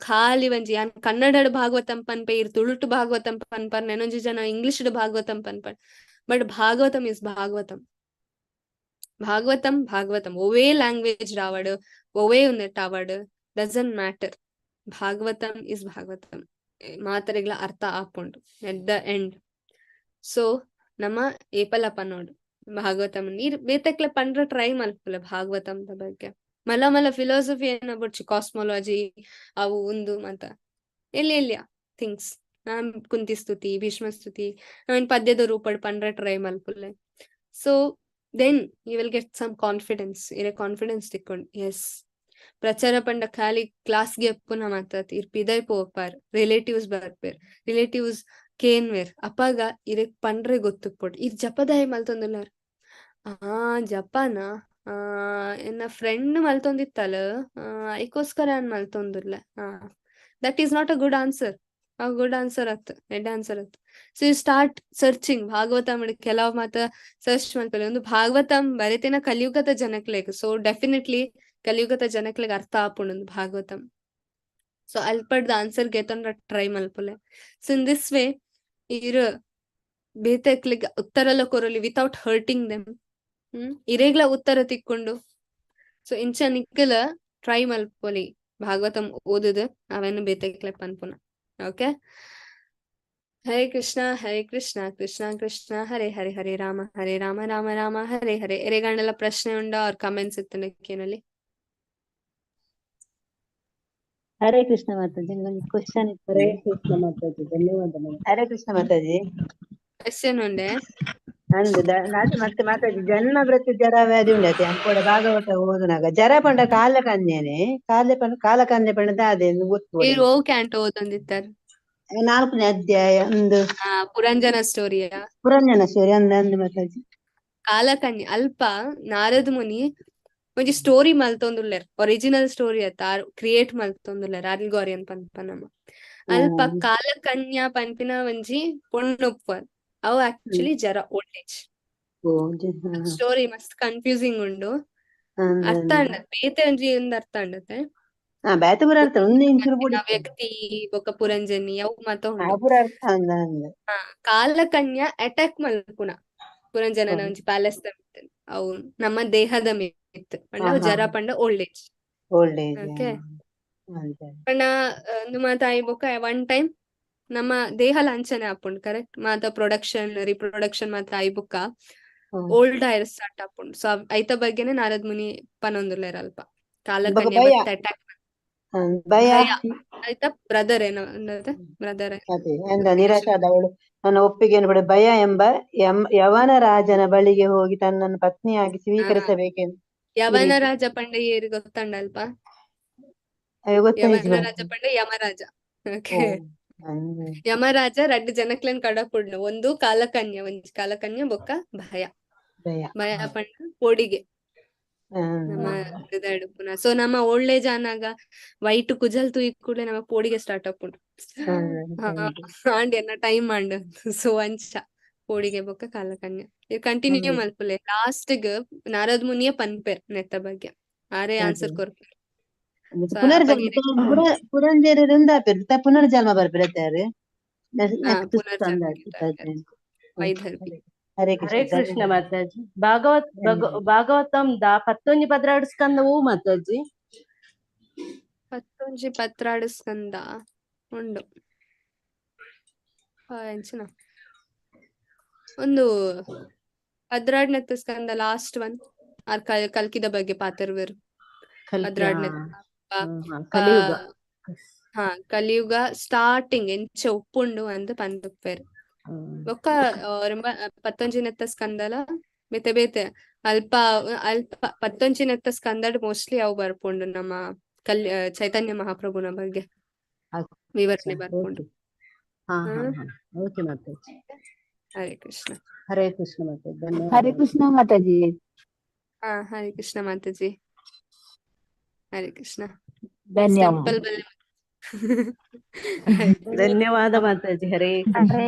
ಖಾಲಿ ಒಂಜಿ ಯಾನ್ ಕನ್ನಡ ಭಾಗವತಂ ಪನ್ಪೆ ಇರ್ ತುಳುಟು ಭಾಗವತಂ ಪನ್ಪರ್ ನೆನೊಂಜಿ ಜನ ಇಂಗ್ಲಿಷ್ ಭಾಗವತಂ ಪನ್ಪರ್. ಬಟ್ ಭಾಗವತಂ is Bhagavatam. Bhagavatam Bhagavatam ಒವೇ ಲ್ಯಾಂಗ್ವೇಜ್ ರಾವಡ್ ಒವೇ ಒಂದೆಟ್ ಆವಡ್ doesn't matter. Bhagavatam is Bhagavatam. ಮಾತರೆಗ್ಲ ಅರ್ಥ ಆಪುಂಡು at the end. So ನಮ್ಮ ಏಪಲ ಪನ್ನೋಡು ಭಾಗವತಂ ನೀರ್ ಬೇತಕ್ಲೆ ಪಂಡ್ರ ಟ್ರೈ ಮಲ್ಪುಲೆ ಭಾಗವತಂದ ಬಗ್ಗೆ. ಮಲ್ಲ ಮಲ್ಲ ಫಿಲಾಸಫಿ ಏನ ಬುಡ್ಚಿ ಕಾಸ್ಮಾಲಜಿ ಅವು ಒಂದು ಮತ ಎಲ್ಲಿ ಎಲ್ಲಿಯ ಥಿಂಗ್ಸ್ ಕುಂತಿ ಸ್ತುತಿ ಭೀಷ್ಮ ಸ್ತುತಿ ಆಮೇಲೆ ಪದ್ಯದ ರೂಪಡ್ ಪಂಡ್ರ ಟ್ರೈ ಮಲ್ಪುಲೆ. So then you will get some confidence. ಇರೆ ಕಾನ್ಫಿಡೆನ್ಸ್ ತಿಕ್ಕೊಂಡು ಎಸ್ ಪ್ರಚಾರ ಪಂಡ ಖಾಲಿ ಕ್ಲಾಸ್ಗೆ ಅಪ್ಪುನ ಮಾತಾತ್ ಇರ್ ಪಿದೈ ಪೋಪಾರ್ ರಿಲೇಟಿವ್ಸ್ ಬರ್ಪೇರ್ ರಿಲೇಟಿವ್ಸ್ ಕೇನ್ವೇರ್ ಅಪ್ಪಾಗ ಇರಕ್ ಪಂಡ್ರೆ ಗೊತ್ತುಪೊಡು ಇರ್ ಜಪದಾಯ ಮಲ್ತೊಂದುಲ್ಲಾರ್. ಆ ಜಪಾನ ಎನ್ನ ಫ್ರೆಂಡ್ ಮಲ್ತೊಂದಿತ್ತಲ್ಲ ಐಕೋಸ್ಕರ ಅನ್ ಮಲ್ತೊಂದುಲ್ಲ. That is not a good answer. ಆ ಗುಡ್ ಆನ್ಸರ್ ಅತ್ ಎಡ್ ಆನ್ಸರ್ ಅತ್. So you start searching Bhagavatam ಕೆಲವು ಮಾತ ಸರ್ಚ್ ಮಲ್ಪಲೆ ಒಂದು ಭಾಗವತಂ ಬರೆತಿನ ಕಲಿಯುಗದ ಜನಕ್ಲೆಗ್. ಸೊ ಡೆಫಿನೆಟ್ಲಿ ಕಲಿಯುಗದ ಜನಕ್ಲೆಗ್ ಅರ್ಥ ಆಪುಂಡು ಭಾಗವತಂ. ಸೊ ಅಲ್ಪಡ್ದ ಆನ್ಸರ್ ಗೆತೊಂಡ ಟ್ರೈ ಮಲ್ಪುಲೆ. ಸೊ ಇನ್ this way ಈರ್ ಬೇತೆಕ್ಲೆಗ್ ಉತ್ತರಲ ಕೊರೊಲಿ ವಿತೌಟ್ ಹರ್ಟಿಂಗ್ ದೆಮ್. ಇರೇಗ್ಲ ಉತ್ತರ ತಿಕ್ಕೊಂಡು. ಸೊ ಇಂಚ ನಿಕ್ಕಲ ಟ್ರೈ ಮಲ್ಪೊಲಿ ಭಾಗವತಂ ಓದುದು ಅವೆನ್ ಬೇತೆಕ್ಲೆ ಪನ್ಪುನ. ಓಕೆ. ಹರೇ ಕೃಷ್ಣ ಹರೇ ಕೃಷ್ಣ ಕೃಷ್ಣ ಕೃಷ್ಣ ಹರೇ ಹರೆ, ಹರೇ ರಾಮ ಹರೇ ರಾಮ ರಾಮ ರಾಮ ಹರೇ ಹರೇ. ಎರೆಗಂಡಲ ಪ್ರಶ್ನೆ ಉಂಡ ಆರ್ ಕಮೆಂಟ್ಸ್ ಇತ್ತಂಡ ಕೇನಲಿ. ಹರೇ ಕೃಷ್ಣ ಮಾತಾಜಿ, ಒಂಜಿ ಕ್ವಶನ್. ಹರೇ ಕೃಷ್ಣ ಮಾತಾಜಿ, ಧನ್ಯವಾದಗಳು. ಹರೇ ಕೃಷ್ಣ ಮಾತಾಜಿ. ಕ್ವಶನ್ ಉಂಡೆ? ಅಂದು ನಾತೆ ಮತ್ತೆ ಮಾತಾಜಿ, ಜನ್ಮ ಮೃತ್ಯು ಜರ ವ್ಯಾಧಿ ಉಂಡತೆ ಅಂಕೋಡ ಭಾಗವತ ಓದುನಾಗ ಜರ ಪಂಡ ಕಾಲ ಕನ್ಯನೆ ಕಾಲ ಪಂಡ ಕಾಲ ಕನ್ಯೆ ಪಂಡ ದಾದೆ ಗೊತ್ತು. ಈರ್ ಓ ಕ್ಯಾಂಟೋ ಓದೊಂದಿತ್ತಾರೆ? ನಾಲ್ಕನೇ ಅಧ್ಯಾಯ ಒಂದು. ಆ ಪುರಂಜನ ಸ್ಟೋರಿಯಾ? ಪುರಂಜನ ಸ್ಟೋರಿ ಅಂದ ಅಂದ್ ಮಾತಾಜಿ. ಕಾಲಕನ್ಯೆ ಅಲ್ಪ ನಾರದ ಮುನಿ ಒಂಜಿ ಸ್ಟೋರಿ ಮಲ್ತೊಂದುಲ್ಲೆರ್, ಒರಿಜಿನಲ್ ಸ್ಟೋರಿ ಅತ್ತ, ಆರ್ ಕ್ರಿಯೇಟ್ ಮಲ್ತೊಂದುಲ್ಲೆರ್ ಅಲ್ಗೋರಿಯನ್ ಪನ್ಪ ನಮ. ಅಲ್ಪ ಕಾಲಕನ್ಯಾ ಪನ್ಪಿನ ಒಂಜಿ ಪೊಣ್ಣು ಉಪ್ಪುವಲ್, ಅವು ಆಕ್ಚುಲಿ ಜರ ಓಲ್ಡ್ ಏಜ್. ಸ್ಟೋರಿ ಮಸ್ತ್ ಕನ್ಫ್ಯೂಸಿಂಗ್ ಉಂಡು, ಅರ್ಥ ಆಂಡ ಬೇತೆ ಒಂಜಿ ಒಂದ್ ಅರ್ಥ ಆಂಡತೆ. ಬೇತೆ ಪೂರ ಅರ್ಥ ಒಂದೇ ಇಂಚೂರು ಪುಡಿ ವ್ಯಕ್ತಿ ಬೊಕ್ಕ ಪುರಂಜನಿ ಅವು ಮಾತ ಉಂಡು. ಪೂರ ಅರ್ಥ ಅಂದ ಅಂದ್. ಕಾಲಕನ್ಯಾ ಅಟ್ಯಾಕ್ ಮಲ್ಪುನ ಪುರಂಜನನ ಒಂಜಿ ಪ್ಯಾಲೇಸ್ ದ ಮಿತ್ತ್, ಅವು ನಮ್ಮ ದೇಹದ ಮಿತ್ತ್ ಪಂಡ ಅವು ಜರ ಪಂಡ old age. Old age. Okay. ಪಂಡ ನಮ್ಮ ತಾಯಿ ಬೊಕ್ಕ ಒನ್ ಟೈಮ್ ನಮ್ಮ ದೇಹ ಲಾಂಛನ ಆಪುಂಡು, ಕರೆಕ್ಟ್? ಮಾತ ಪ್ರೊಡಕ್ಷನ್ ರಿಪ್ರೊಡಕ್ಷನ್ ಮಾತ ಆಯಿ ಬೊಕ್ಕ ಓಲ್ಡ್ ಆಯರ್ ಸ್ಟಾರ್ಟ್ ಆಪುಂಡು. ಸೊ ಐತ ಬಗ್ಗೆನೆ ನಾರದ್ ಮುನಿ ಪನೊಂದುಲ್ಲೆರ್ ಅಲ್ಪ. ಕಾಲಕನ್ಯಾ ಭಯ. ಬತ್ತ ಅಟ್ಯಾಕ್ ಭಯ. ಆಯ್ತಾ, ಬ್ರದರ್ ಏನೋ ಬ್ರದರ್. ಅದೇ ಅಂದ ನಿರಾಶಾದವಳು ನನ್ನ ಒಪ್ಪಿಗೆಯನ್ನು ಪಡೆ ಭಯ ಎಂಬ ಯವನ ರಾಜನ ಬಳಿಗೆ ಹೋಗಿ ತನ್ನನ್ನು ಪತ್ನಿಯಾಗಿ ಸ್ವೀಕರಿಸಬೇಕೆಂದು. ಯವನ ರಾಜ ಪಂಡ ಏರು ಗೊತ್ತಂಡಲ್ಪ? ಗೊತ್ತಾಯ್ತು. ಯವನ ರಾಜ ಪಂಡ ಯಮರಾಜ. ಓಕೆ, ಯಮರಾಜ ರಡ್ಡ್ ಜನಕ್ಲೆನ್ ಕಡಪುಡ್ನು, ಒಂದು ಕಾಲಕನ್ಯೆ, ಒಂಜಿ ಕಾಲಕನ್ಯೆ ಬೊಕ್ಕ ಭಯ. ಭಯ. ಭಯ ಪಂಡ ಪೋಡಿಗೆ ನಮ್ಮ ಹೃದಯ. ಸೊ ನಮ್ಮ ಓಲ್ಡ್ ಏಜ್ ಆನಾಗ ವೈಟ್ ಕುಜಲ್ ತೂಯಿ ಕೂಡ್ಲೆ ನಮ್ಮ ಪೋಡಿಗೆ ಸ್ಟಾರ್ಟ್ ಆಪುಂಡು, ಆಂಡ್ ಎನ್ನ ಟೈಮ್ ಆಂಡ್. ಸೊ ಅಂಚ ಪೋಡಿಗೆ ಬೊಕ್ಕ ಕಾಲಕನ್ಯೆ ಕಂಟಿನ್ಯೂ ಮಲ್ಪುಲೆ. ಲಾಸ್ಟ್ ಗ್ ನಾರದ್ ಮುನಿಯ ಪನ್ಪೆರ್ ನೆತ್ತ ಬಗ್ಗೆ, ಆರೇ ಆನ್ಸರ್ ಕೊರ್ಪೆರ್. ಪುನರ್ಜನ್ಮ ಪುರಂಜೇರಿಂದ ಪುನರ್ಜನ್ಮ ಬರ್ಪಿರತ್ತಾರೆ. ವೈದರ್ಭಿ. ಹರೇ ಹರೇ ಕೃಷ್ಣ. ಕೃಷ್ಣ ಮಾತಾಜಿ. ಭಾಗವತ್ ಭಾಗವತಂ the ಪತ್ತೊಂಜಿ ಪದ್ರಾಡ್ ಸ್ಕಂದ ಓ ಮಾತಾಜಿ? ಪತ್ತೊಂಜಿ ಪತ್ರಾಡು ಸ್ಕಂದ ಉಂಡು ಎಂಚಿನ ಒಂದು ಪದ್ರಾಡ್ನೆತ್ತ ಸ್ಕಂದ ಲಾಸ್ಟ್ ಒನ್, ಆರ್ ಕಲ್ಕಿದ ಬಗ್ಗೆ ಪಾತರ್ವೆರ್. ಕಲ್ಕಿ ಪದ್ರಾಡ್ನೆತ್ತ ಕಲಿಯುಗ. ಹಾ, ಕಲಿಯುಗ ಸ್ಟಾರ್ಟಿಂಗ್ ಎಂಚ ಉಪ್ಪುಂಡು ಅಂತ ಪಂದುಪ್ಪೆರ್. ಬೊಕ್ಕ ಪತ್ತೊಂಜಿನೆತ್ತ ಸ್ಕಂದಲ ಬೇತೆ ಬೇತೆ ಅಲ್ಪ ಅಲ್ಪ ಪತ್ತೊಂಜಿನೆತ್ತ ಸ್ಕಂದಡ್ ಮೋಸ್ಟ್ಲಿ ಅವು ಬರ್ಪುಂಡು, ನಮ್ಮ ಚೈತನ್ಯ ಮಹಾಪ್ರಭುನ ಬಗ್ಗೆ ವಿವರಣೆ ಬರ್ಪುಂಡು. ಓಕೆ ಮಾತಾಜಿ. ಹರೇ ಕೃಷ್ಣ. ಹರೇ ಕೃಷ್ಣ ಮಾತಾಜಿ, ಹರೇ ಧನ್ಯವಾದಗಳು. ಕೃಷ್ಣ ಮಾತಾಜಿ. ಹಾ, ಹರೇ ಕೃಷ್ಣ ಮಾತಾಜಿ. ಹರೇ ಕೃಷ್ಣ. ಧನ್ಯವಾದ. ಟೆಂಪಲ್ ಬಲ್ಲೆ. ಧನ್ಯವಾದ ಮಾತಾಜಿ. ಹರೇ ಕೃಷ್ಣ. ಹರೇ